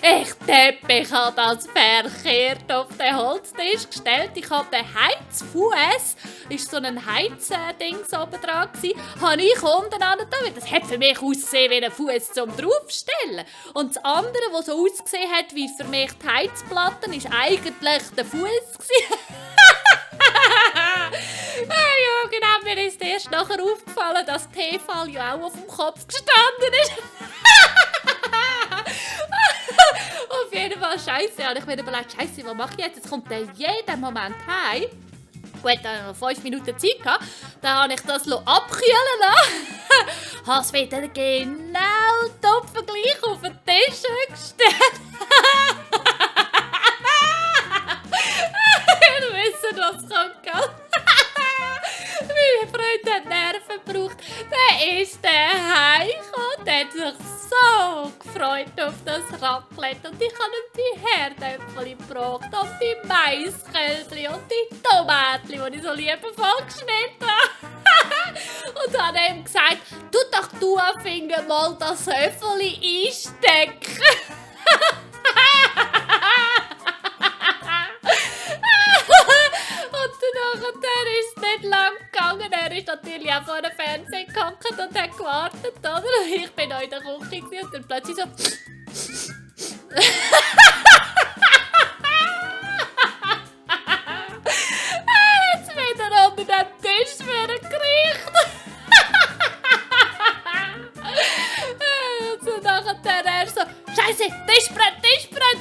ich Depp, ich habe das verkehrt auf den Holztisch gestellt. Ich habe den Heizfuß, ist so ein Heizding oben dran gewesen, habe ich unten an weil das hat für mich ausgesehen wie ein Fuß zum draufstellen. Und das andere, das so ausgesehen hat wie für mich die Heizplatten, ist eigentlich der Fuß gewesen. Ja, genau, mir ist erst nachher aufgefallen, dass die Tefal ja auch auf dem Kopf gestanden ist. Auf jeden Fall Scheisse. Und ich mir überlegt, Scheisse, was mache ich jetzt? Jetzt kommt der jeden Moment heim. Gut, dann noch 5 Minuten Zeit gehabt. Dann habe ich das abkühlen lassen. Habe es wieder genau topfengleich auf den Tisch gestellt. Ihr wisst, was kommt, gell? Meine Freund hat Nerven gebraucht. Der ist heimgekommen. Der hat sich so gefreut auf das Raclette. Und ich habe ihm die Herdäpfel gebracht und die Maiskälbli und die Tomaten, die ich so liebevoll geschnitten habe. Und habe ihm gesagt, tu doch du Finger mal das Höffeli einstecken. Der ist nicht lang gegangen. Er ist natürlich auch vor dem Fernsehen gehockt und hat gewartet, oder? Ich bin auch in der Küche und dann plötzlich so... Jetzt wieder unter den Tisch gekriecht. Und so nachher er so... Scheisse, Tischbrett!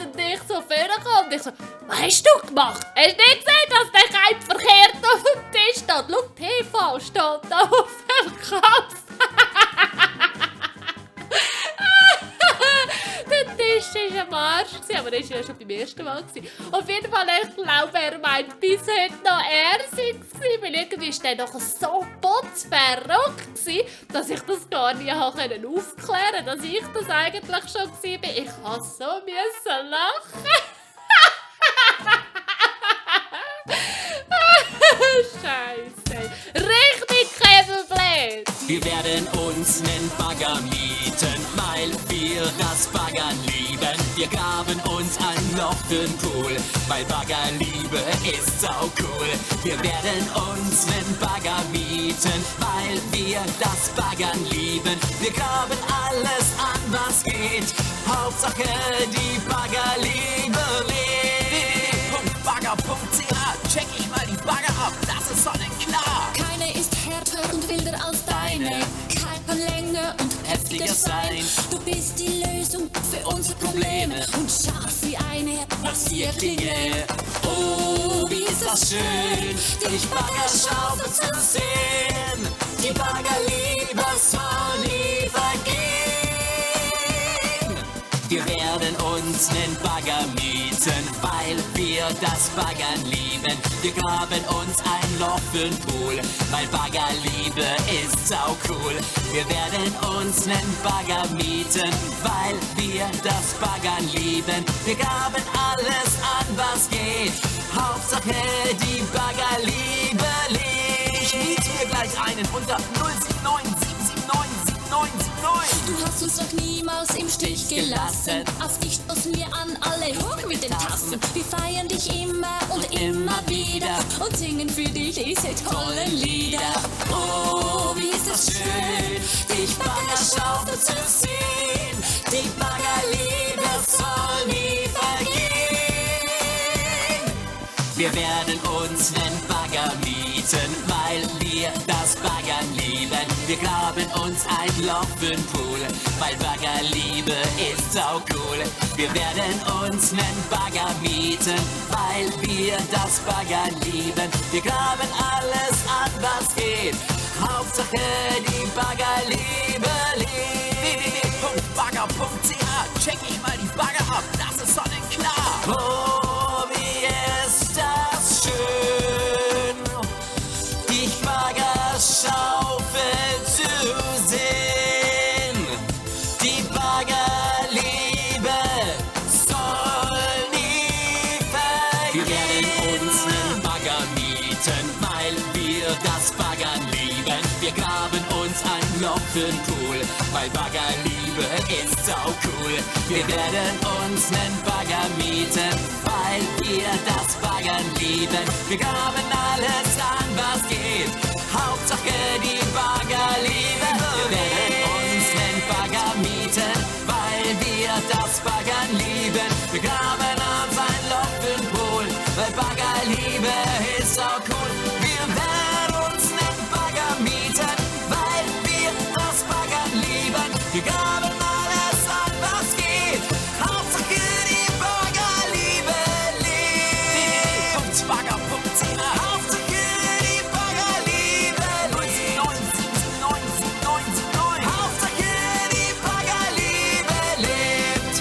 Und ich so vorgekommen und ich so... Was hast du gemacht? Hast du nicht gesehen, dass der Keim verkehrt auf dem Tisch steht? Schau, TV steht da auf dem Kopf. Der Tisch war am Arsch, aber das war ja schon beim ersten Mal. Auf jeden Fall, ich glaube, er meint bis heute noch er sei, weil irgendwie war der doch so putzverrückt, dass ich das gar nicht aufklären konnte, dass ich das eigentlich schon war. Ich musste so lachen. Scheiße. Richtig Käseblät. Wir werden uns nen Bagger mieten, weil wir das Baggern lieben. Wir graben uns ein Loch für'n Pool, weil Baggerliebe ist sau cool. Wir werden uns nen Bagger mieten, weil wir das Baggern lieben. Wir graben alles an, was geht. Hauptsache die Baggerliebe lebt. www.bagger.ch check ich mal die Bagger ab, das ist sonnenklar. Keine ist härter und wilder als deine. Kein kann länger und heftiger sein. Du bist die Lösung für unsere Probleme und scharf wie eine Rasierklinge. Oh, wie ist das schön, durch Baggerschaufel zu sehen. Die Baggerliebe soll nie vergehen. Wir werden werden uns nen Bagger mieten, weil wir das Baggern lieben. Wir graben uns ein Loch für'n Pool, weil Baggerliebe ist sau cool. Wir werden uns nen Bagger mieten, weil wir das Baggern lieben. Wir graben alles an, was geht. Hauptsache die Baggerliebe lebt. Ich miete mir gleich einen unter 079 Du hast uns noch niemals im Stich gelassen. Auf dich stoßen wir an, alle hoch mit den Tassen. Wir feiern dich immer und immer wieder und singen für dich diese tollen Lieder. Oh, wie ist es schön, dich Baggerschaufeln zu sehen. Die Baggerliebe soll nie vergehen. Wir werden uns nen Bagger mieten, weil wir das Baggern lieben. Wir graben uns ein Loch für'n Pool, weil Baggerliebe ist sau cool. Wir werden uns nen Bagger mieten, weil wir das Baggern lieben. Wir graben alles an, was geht. Hauptsache die Baggerliebe lebt. www.bagger.ch check ich mal die Bagger ab, das ist sonnenklar. Oh, wie ist das schön, die Baggerschaufel zu sehen. Die Baggerliebe soll nie vergehen. Wir werden uns nen Bagger mieten, weil wir das Baggern lieben. Wir graben uns ein Loch für'n Pool, weil Baggerliebe ist sau cool. Wir werden uns nen Bagger mieten, weil wir das Baggern lieben. Wir graben alles an, was geht. Hauptsache die Baggerliebe. Wir werden uns nen Bagger mieten, weil wir das Baggern lieben. Wir graben uns ein Loch für'n Pool, weil Baggerliebe ist sau cool. Wir werden uns nen Bagger mieten, weil wir das Baggern lieben. Wir graben alles an, was geht. Hauptsache die Baggerliebe lebt. www.bagger.ch Hauptsache die Baggerliebe lebt. 079 Hauptsache die Baggerliebe lebt.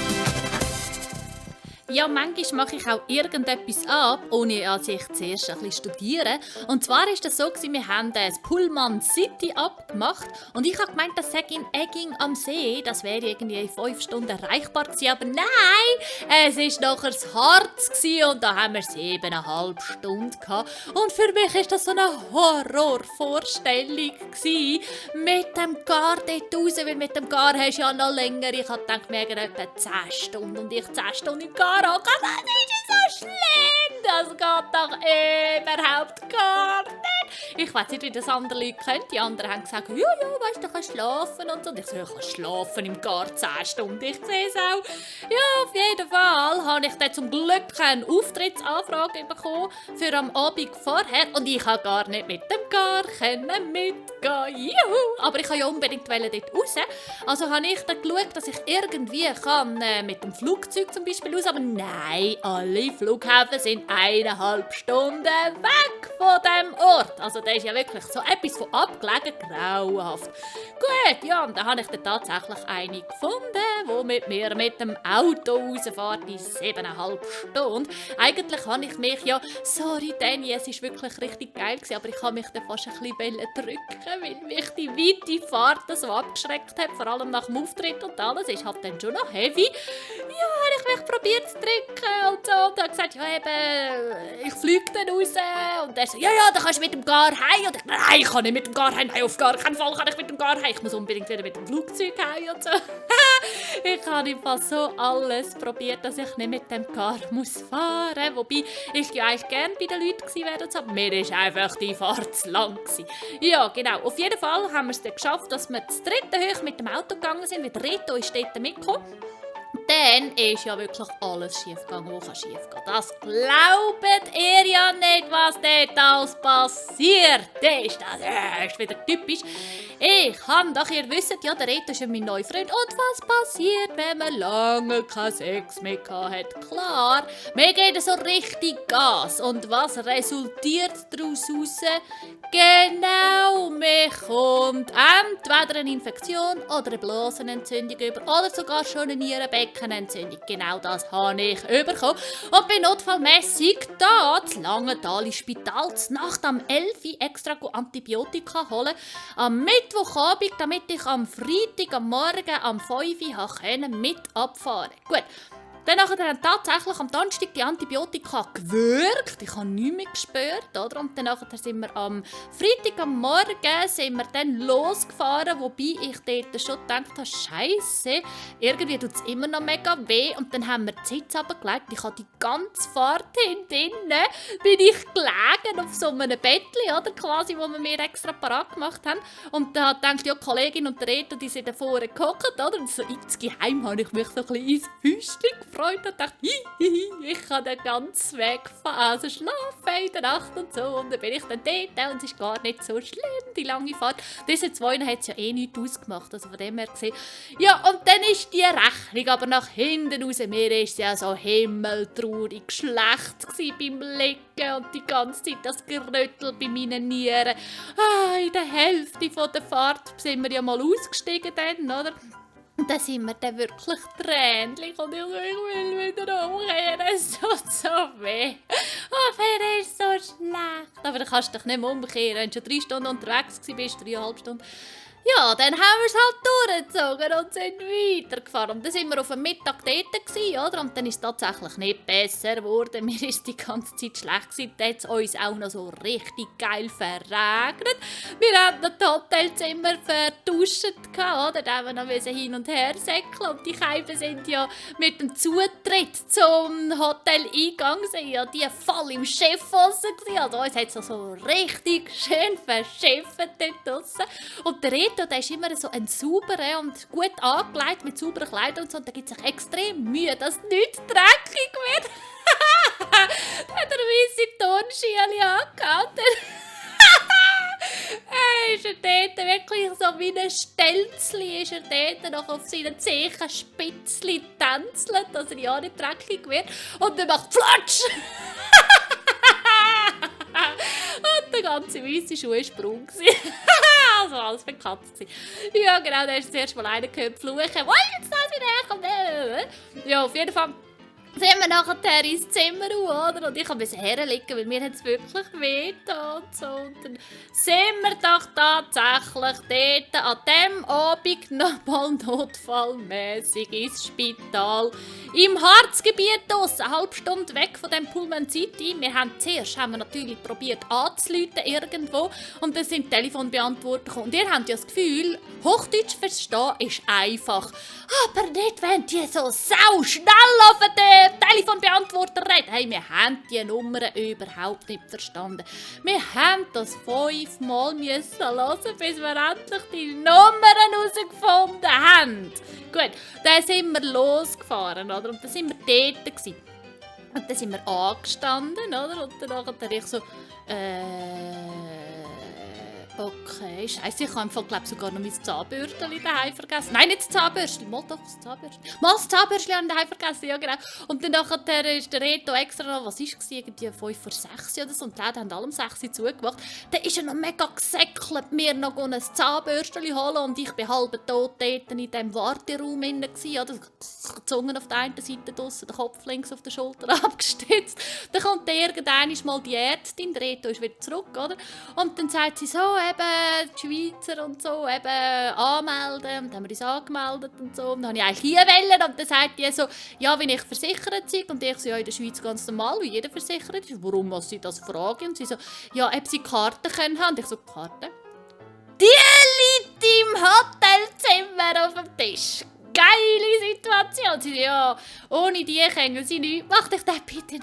Ja, manchmal mache ich auch irgendetwas ab, ohne dass ich zuerst ein bisschen studiere. Und zwar war das so, wir haben das Pullman City abgemacht und ich habe gemeint, das sei in Egging am See. Das wäre irgendwie in 5 Stunden erreichbar gewesen, aber nein, es war nachher das Harz gewesen und da haben wir 7,5 Stunden gehabt. Und für mich war das so eine Horrorvorstellung gewesen, mit dem Gar dort raus, weil mit dem Gar hast du ja noch länger. Ich habe gedacht, wir haben etwa 10 Stunden und ich 10 Stunden im Gar. Das ist so schlimm, das geht doch überhaupt gar nicht. Ich weiß nicht, wie das andere Leute können. Die anderen haben gesagt, ja, weißt du, kannst schlafen und so. Und ich so, ich kann schlafen im Gar 10 Stunden, ich sehe es auch. Ja, auf jeden Fall habe ich dann zum Glück eine Auftrittsanfrage bekommen für am Abend vorher und ich konnte gar nicht mit dem Gar mitgehen. Juhu! Aber ich wollte ja unbedingt dort raus. Also habe ich dann geschaut, dass ich irgendwie kann, mit dem Flugzeug zum Beispiel raus. Aber nein, alle Flughäfen sind 1,5 Stunden weg von dem Ort. Also der ist ja wirklich so etwas von abgelegen, grauenhaft. Gut, ja, und dann habe ich dann tatsächlich eine gefunden, die mit mir mit dem Auto rausfährt in 7,5 Stunden. Eigentlich habe ich mich ja, sorry Danny, es war wirklich richtig geil gewesen, aber ich habe mich dann fast ein bisschen drücken, weil mich die weite Fahrt so abgeschreckt hat, vor allem nach dem Auftritt und alles. Ist halt dann schon noch heavy. Ja, habe ich mich probiert zu drücken und so. Und habe gesagt, ja eben, ich fliege dann raus. Und er so, ja, dann kannst du mit dem Gar heim. Und ich, nein, ich kann nicht mit dem Gar heim. Nein, auf gar keinen Fall kann ich mit dem Gar heim. Ich muss unbedingt wieder mit dem Flugzeug heim und so. Ich habe einfach so alles probiert, dass ich nicht mit dem Gar muss fahren. Wobei ich ja eigentlich gerne bei den Leuten gewesen wäre und so. Mir ist einfach die Fahrt zu lang gewesen. Ja, genau. Auf jeden Fall haben wir es dann geschafft, dass wir zu dritten hoch mit dem Auto gegangen sind, weil der Reto ist dort mitgekommen. Dann ist ja wirklich alles schief gegangen, was schief geht. Das glaubt ihr ja nicht. nicht, was dort alles passiert. Das ist wieder typisch. Ich habe doch, ihr wisst ja, der Reto ist ja mein neuer Freund. Und was passiert, wenn man lange keinen Sex mehr hat? Klar, wir geben so richtig Gas. Und was resultiert daraus raus? Genau, man kommt entweder eine Infektion oder eine Blasenentzündung über oder sogar schon eine Nierenbeckenentzündung. Genau das habe ich bekommen. Und bin notfallmässig da zu Langenthal ins Spital Nacht am 11 Uhr extra Antibiotika holen. Am Mittwochabend, damit ich am Freitag am Morgen am 5 Uhr mit abfahren konnte. Gut. Dann haben tatsächlich am Donnerstag die Antibiotika gewirkt. Ich habe nichts mehr gespürt. Oder? Und dann sind wir am Freitag am Morgen dann losgefahren, wobei ich dort schon gedacht habe, Scheisse, irgendwie tut es immer noch mega weh. Und dann haben wir die Sitz runtergelegt. Ich habe die ganze Fahrt hinten bin ich gelegen auf so einem Bettchen, oder? Quasi, wo wir mir extra parat gemacht haben. Und da dachte ich, ja, die Kollegin und der Reto, die sind da vorne gehockt, oder? Und so insgeheim habe ich mich so ein bisschen ins Füßchen gefreut und dachte, ich kann den ganzen Weg also schlafen in der Nacht und so. Und dann bin ich dann dort und es ist gar nicht so schlimm, die lange Fahrt. Diese zwei hat es ja eh nichts ausgemacht, also von dem her gesehen. Ja, und dann ist die Rechnung aber nach hinten raus. Mir war es ja so himmeltraurig schlecht beim Liegen und die ganze Zeit das Geröttel bei meinen Nieren. In der Hälfte von der Fahrt sind wir ja mal ausgestiegen dann, oder? Und dann sind wir dann wirklich tränlich und ich will wieder umkehren. Es tut so weh. Aber es ist so schlecht. Aber dann kannst du dich nicht mehr umkehren. Wenn du schon 3 Stunden unterwegs warst, 3,5 Stunden. Ja, dann haben wir es halt durchgezogen und sind weitergefahren. Und dann sind wir auf dem Mittag dort, oder? Und dann ist es tatsächlich nicht besser geworden. Mir war die ganze Zeit schlecht gewesen. Dann hat es uns auch noch so richtig geil verregnet. Wir hatten noch das Hotelzimmer vertauscht, oder? Da haben wir noch hin und her säckeln. Und die Scheiben sind ja mit dem Zutritt zum Hoteleingang ja die voll im Cheffossen gewesen. Also uns hat es so richtig schön verschifft dort draussen. Und der Reto, der ist immer so ein sauberer und gut angelegt mit sauberen Kleidern und so. Und da gibt es sich extrem Mühe, dass nichts dreckig wird. Da hat er weisse Turnschuhe angehabt. Ist er dort wirklich so wie ein Stelzli, ist er dort noch auf seinen Zehenspitzli tänzelt, dass er ja nicht dreckig wird. Und dann macht Flatsch! Und der ganze weisse Schuh war braun. Also alles für die Katze. Ja genau, da ist zuerst mal einer gehört fluchen. «Oh, jetzt da wieder!» Ja, auf jeden Fall sind wir nachher ins Zimmer, oder? Und ich musste herliegen, weil mir es wirklich wehgetan. Und so. Und dann sind wir doch tatsächlich dort an diesem Abend nochmal notfallmässig ins Spital. Im Harzgebiet draussen, eine halbe Stunde weg von dem Pullman City. Zuerst haben wir natürlich probiert anzurufen irgendwo und dann sind die Telefonbeantworter gekommen. Und ihr habt ja das Gefühl, Hochdeutsch verstehen ist einfach. Aber nicht, wenn die so sau schnell auf den Telefonbeantworter reden. Hey, wir haben die Nummern überhaupt nicht verstanden. Wir haben das 5-mal hören, bis wir endlich die Nummern herausgefunden haben. Gut, dann sind wir losgefahren, oder? Und dann sind wir dort gewesen. Und dann sind wir angestanden, oder? Und dann dachte ich so, okay, scheisse, ich habe glaube sogar noch mein Zahnbürstchen daheim vergessen. Nein, nicht das Zahnbürstchen, mal doch das Zahnbürstchen. Mal das Zahnbürstchen habe ich daheim vergessen, ja genau. Und dann ist der Reto extra noch, was war es, irgendwie 5 vor 6 oder so, und die Läden haben alle um 6 Uhr zugemacht. Dann ist er noch mega gesäckelt, mir noch ein Zahnbürstchen holen und ich bin halb tot dort in diesem Warteraum drin, oder? Die Zunge auf der einen Seite draussen, der Kopf links auf der Schulter abgestützt. Dann kommt irgendwann mal die Ärztin, der Reto ist wieder zurück, oder? Und dann sagt sie so, eben die Schweizer und so, eben anmelden. Und dann haben wir uns angemeldet und so. Und dann wollte ich eigentlich hier wählen. Und dann sagt die so, ja, wenn ich versichert bin. Und ich so, ja, in der Schweiz ganz normal, wie jeder versichert ist. Warum muss sie das fragen? Und sie so, ja, ob sie Karten können haben. Und ich so, Karten? Die liegt im Hotelzimmer auf dem Tisch. Geile Situation. Sie so, ja, ohne die können sie nichts. Mach dich das bitte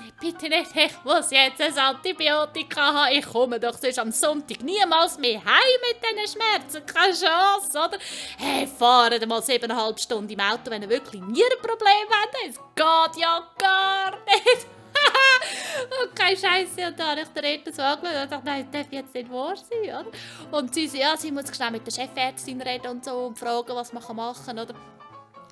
nicht. Ich muss jetzt ein Antibiotika haben. Ich komme doch sonst am Sonntag niemals mehr heim mit diesen Schmerzen. Keine Chance, oder? Hey, fahrt mal 7,5 Stunden im Auto, wenn ihr wirklich Nierenprobleme habt. Es geht ja gar nicht. Und keine Scheiße. Und dann habe ich den Retter so angeschaut und dachte, nein, das darf jetzt nicht wahr sein. Oder? Und sie so, ja, sie muss schnell mit der Chefärztin reden und so und fragen, was man machen kann. Oder?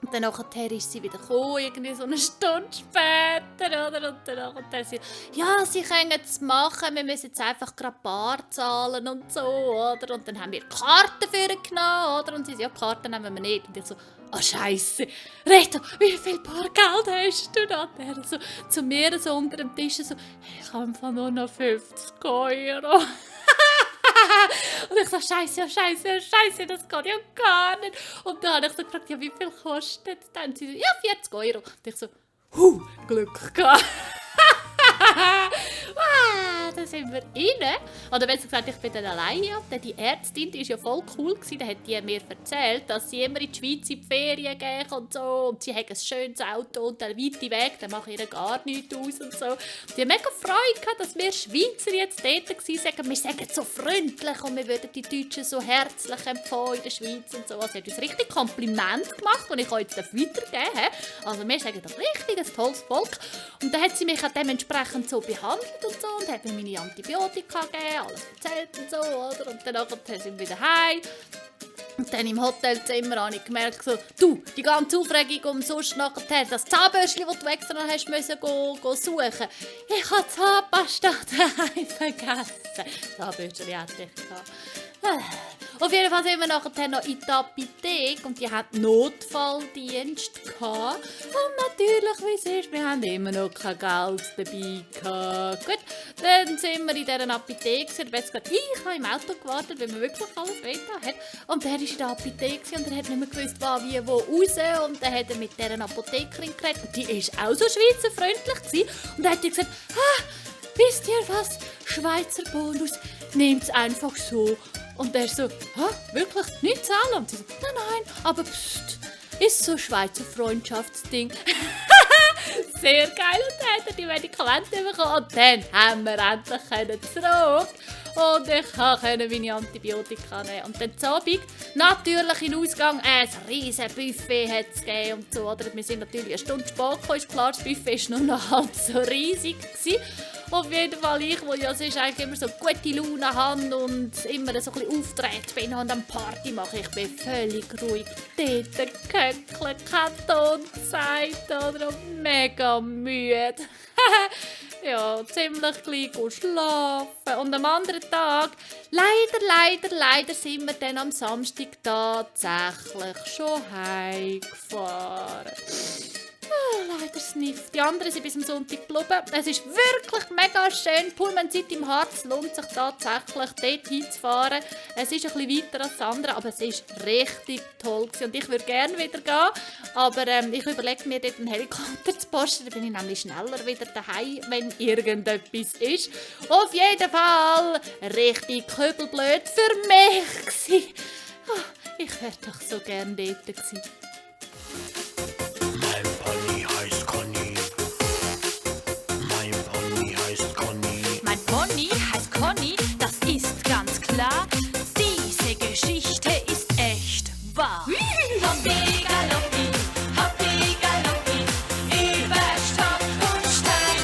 Und dann nachher ist sie wieder gekommen, irgendwie so eine Stunde später, oder? Und dann sie, ja, sie können es machen, wir müssen jetzt einfach gerade Bar zahlen und so, oder? Und dann haben wir Karten für ihn genommen, oder? Und sie so, ja, Karten nehmen wir nicht. Und ich so, Scheisse, Reto, wie viel Bargeld hast du da? Und er so zu mir so unter dem Tisch so, ich habe einfach nur noch 50 €. Und ich so, Scheisse, das geht ja gar nicht. Und dann habe ich so gefragt, ja, wie viel kostet es dann? Und sie so, ja, 40 €. Und ich so, Glück gehabt. Dann sind wir rein. Oder besser gesagt, ich bin dann alleine. Die Ärztin, die war ja voll cool. Da hat die mir erzählt, dass sie immer in die Schweiz in die Ferien gehen und so. Und sie haben ein schönes Auto und einen weiten Weg, dann mache ich ihr gar nichts aus und so. Die haben mega Freude gehabt, dass wir Schweizer jetzt dort waren. Wir sagen so freundlich und wir würden die Deutschen so herzlich empfangen in der Schweiz und so. Also sie hat uns richtig Kompliment gemacht, und ich kann jetzt weitergeben. Also wir sagen das richtig, ein tolles Volk. Und dann hat sie mich auch dementsprechend so behandelt und so und hat mir meine Antibiotika gegeben, alles erzählt und so, oder? Und dann sind wir wieder heim. Und dann im Hotelzimmer habe ich gemerkt, so, du, die ganze Aufregung umsonst nachher, das Zahnbürstchen, das du extra noch hast müssen go suchen. Ich habe Zahnpasta daheim vergessen. Zahnbürstchen hatte ich gehabt. Auf jeden Fall sind wir nachher noch in die Apotheke und die hatten Notfalldienst gehabt. Und natürlich, wie es ist, wir haben immer noch kein Geld dabei gehabt. Gut, dann sind wir in dieser Apotheke. Besser gesagt, ich habe im Auto gewartet, weil wir wirklich alles weiter hat. Und der war in der Apotheke und er hat nicht mehr gewusst, wie, wo raus. Und dann hat er mit dieser Apothekerin geredet. Und die war auch so schweizerfreundlich gewesen. Und dann hat er gesagt, wisst ihr was, Schweizer Bonus, nehmt es einfach so. Und er so, wirklich? Nicht zahlen? Und sie so, nein, aber pst, ist so ein Schweizer Freundschaftsding. Sehr geil. Und dann hat er die Medikamente bekommen. Und dann haben wir endlich zurück. Und ich konnte meine Antibiotika nehmen. Und dann zu Abend, natürlich im Ausgang, ein riesen Buffet hat es gegeben und so. Oder? Wir sind natürlich eine Stunde spät gekommen, ist klar, das Buffet war nur noch halb so riesig gewesen. Auf jeden Fall, ich, wo ja sonst eigentlich immer so gute Laune habe und immer so ein bisschen auftreten bin und am Party mache, ich bin völlig ruhig dort gehöckelt, kein Ton gesagt, oder? Und mega müde. Ja, ziemlich gleich schlafen. Und am anderen Tag, leider sind wir dann am Samstag tatsächlich schon heimgefahren. Leider Sniff. Die anderen sind bis am Sonntag geblieben. Es ist wirklich mega schön. Pullmanzeit im Harz lohnt sich tatsächlich, dort hinzufahren. Es ist ein bisschen weiter als das andere, aber es ist richtig toll gewesen. Und ich würde gerne wieder gehen, aber ich überlege mir dort einen Helikopter zu posten. Dann bin ich nämlich schneller wieder daheim, wenn irgendetwas ist. Auf jeden Fall richtig kübelblöd für mich gewesen. Ich wäre doch so gerne dort gewesen. Mein Pony heißt Conny, das ist ganz klar. Diese Geschichte ist echt wahr. Hoppi galoppi, über Stock und Stein.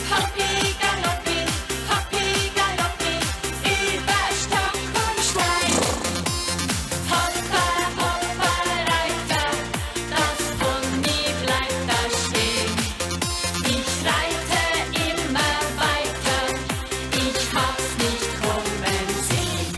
Hoppi galoppi, über Stock und Stein. Hoppa, hoppa, Reiter, das Pony bleibt da stehen. Ich reite immer weiter, ich hab's nicht kommen sehen.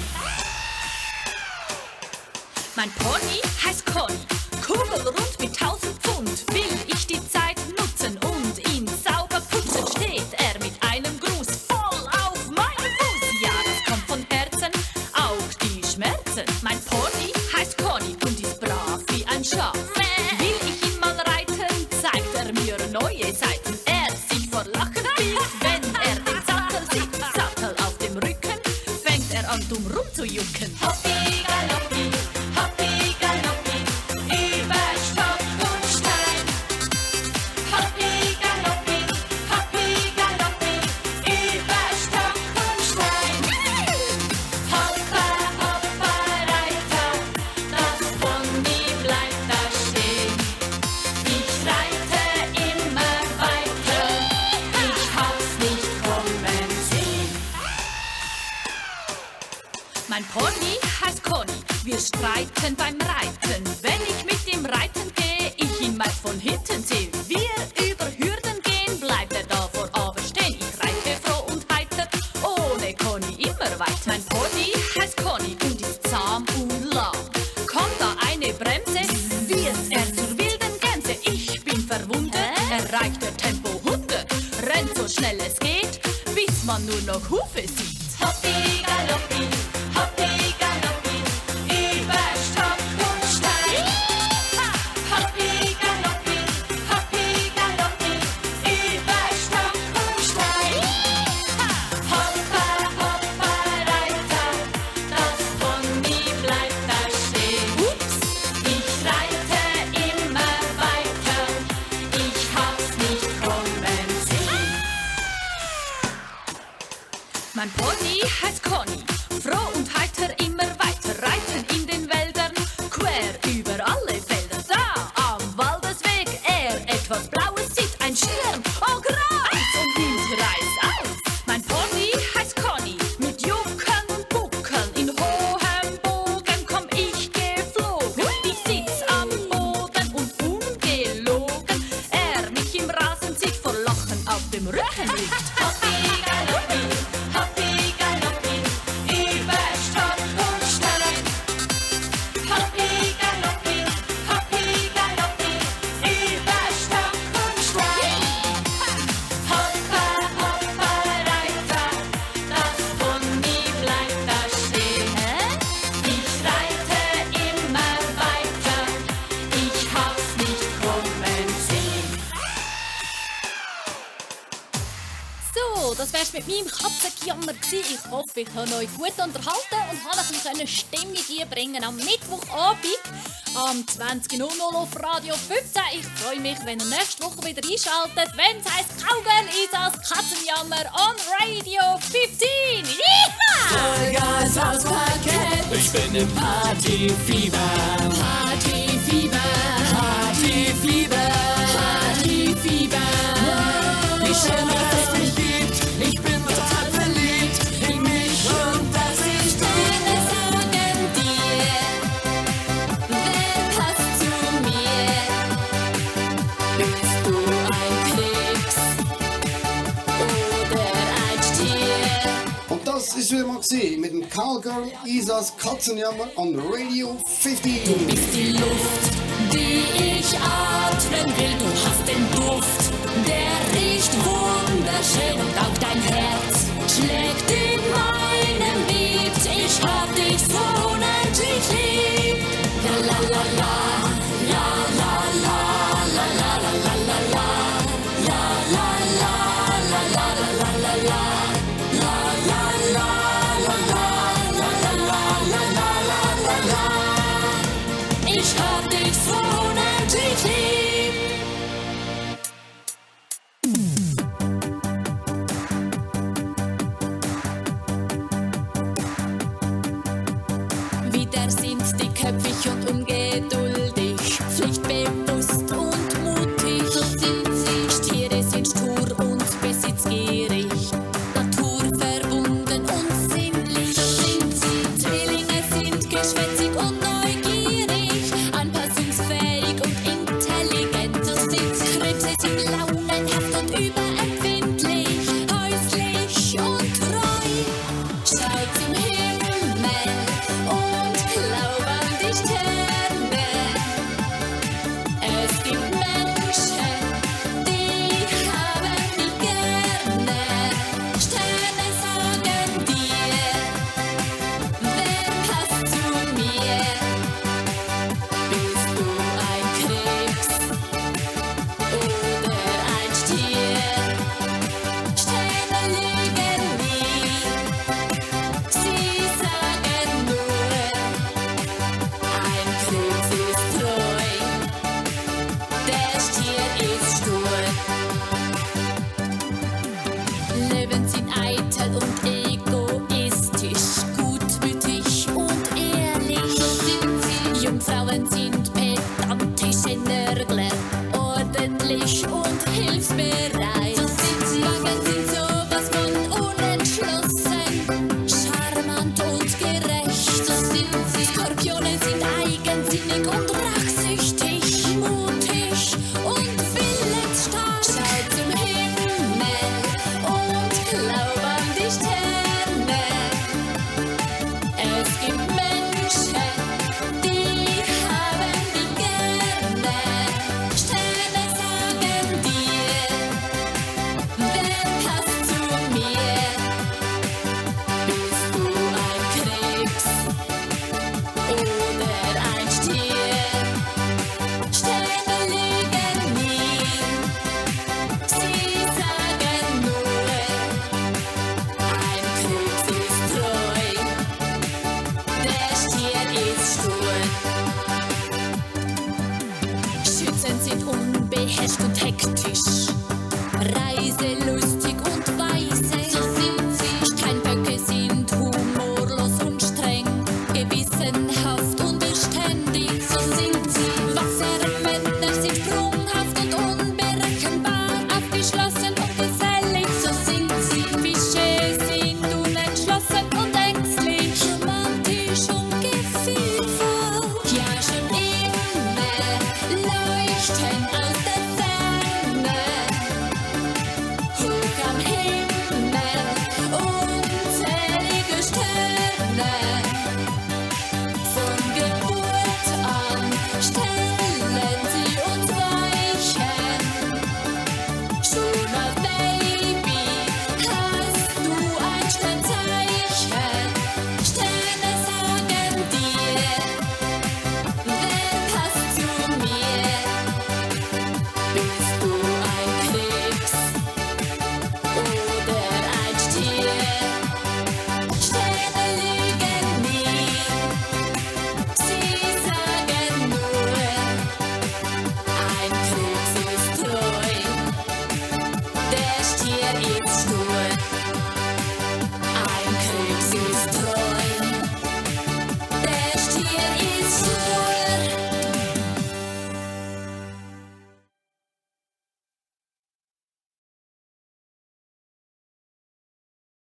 Mein Pony heißt Conny, kugelrund mit 1000 Pfund. Will ich die Zeit nutzen und ihn sauber putzen, steht er mit einem Gruß voll auf meinen Fuß. Ja, das kommt von Herzen, auch die Schmerzen. Mein Pony heißt Conny und ist brav wie ein Schaf. Will ich ihn mal reiten, zeigt er mir neue Seiten. Er sich vor Lachen biegt, wenn er den Sattel sieht. Sattel auf dem Rücken, fängt er an dumm rumzujucken. Hoppi galoppi, über Stock und Stein. Hoppi galoppi, über Stock und Stein. Hoppa, hoppa, Reiter, das Pony bleibt da stehen. Ich reite immer weiter, Mein Pony heißt Conny, wir streiten beim Reiten. Wenn ich mit ihm reiten gehe, ich ihn meist von hinten sehe. Wir über Hürden gehen, bleibt er davor aber stehen. Ich reite froh und heiter, ohne Conny immer weiter. Mein Pony heißt Conny und ist zahm und lahm. Kommt da eine Bremse, wird er zur wilden Gänse. Ich bin verwundert, erreicht der Tempo 100. Rennt so schnell es geht, bis man nur noch Hufe sieht. Hoppi, galoppi, hoppi, galoppi, über Stock und Stein. Hoppi, galoppi, hoppi, galoppi, über Stock und Stein. Hoppa, hoppa, Reiter, das Pony bleibt da stehen. Ups, ich reite immer weiter, ich hab's nicht kommen sehen. Mein Pony heißt Conny, froh und heiter immer weiter, reiten in den Wäldern, quer über alle Felder. Da am Waldesweg er etwas Blaues sieht, ein Schirm, oh Kreis und nimmt reißaus. Mein Pony heißt Conny, mit Juckern und Buckern, in hohem Bogen komm ich geflogen. Ich sitz am Boden und ungelogen, er mich im Rasen sieht, vor Lachen auf dem Rücken liegt. Hoppi, galoppi, hoppi, galoppi, über Stock und Stein. Hoppi, galoppi, über Stock und Stein. Hoppa, hoppa, Reiter, das Pony bleibt da stehen. Ich reite immer weiter, ich hab's nicht kommen sehen. So, das wär's mit meinem Katzengejammer gewesen. Ich hoffe, ich habe euch gut unterhalten und habe ein bisschen Stimmung einbringen am Mittwochabend am 20.00 auf Radio 15. Ich freue mich, wenn ihr nächste Woche wieder einschaltet, wenn es heisst Cowgirl Isas Katzenjammer on Radio 15. Yeehaw! Vollgas auspacken. Ich bin im Partyfieber. Partyfieber. Partyfieber. Partyfieber. Wie schön, dass es mich gibt. Ich bin total verliebt in mich und dass ich Deine sagen dir, wer passt zu mir? Bist du ein Keks oder ein Stier? Und das ist wieder mal gewesen mit dem Cowgirl Isas Katzenjammer on Radio 15. Bist die Luft, die ich atmen will. Du hast den Duft, der riecht wunderschön. Und auch dein Herz schlägt in meinem Beat. Ich hab dich so unendlich lieb. La la la la, la la la, la la la la la la, la la la, la la la la la la, la la la, la la la la la la la. Ich hab dich so unendlich lieb. Wieder sind die Köpfe und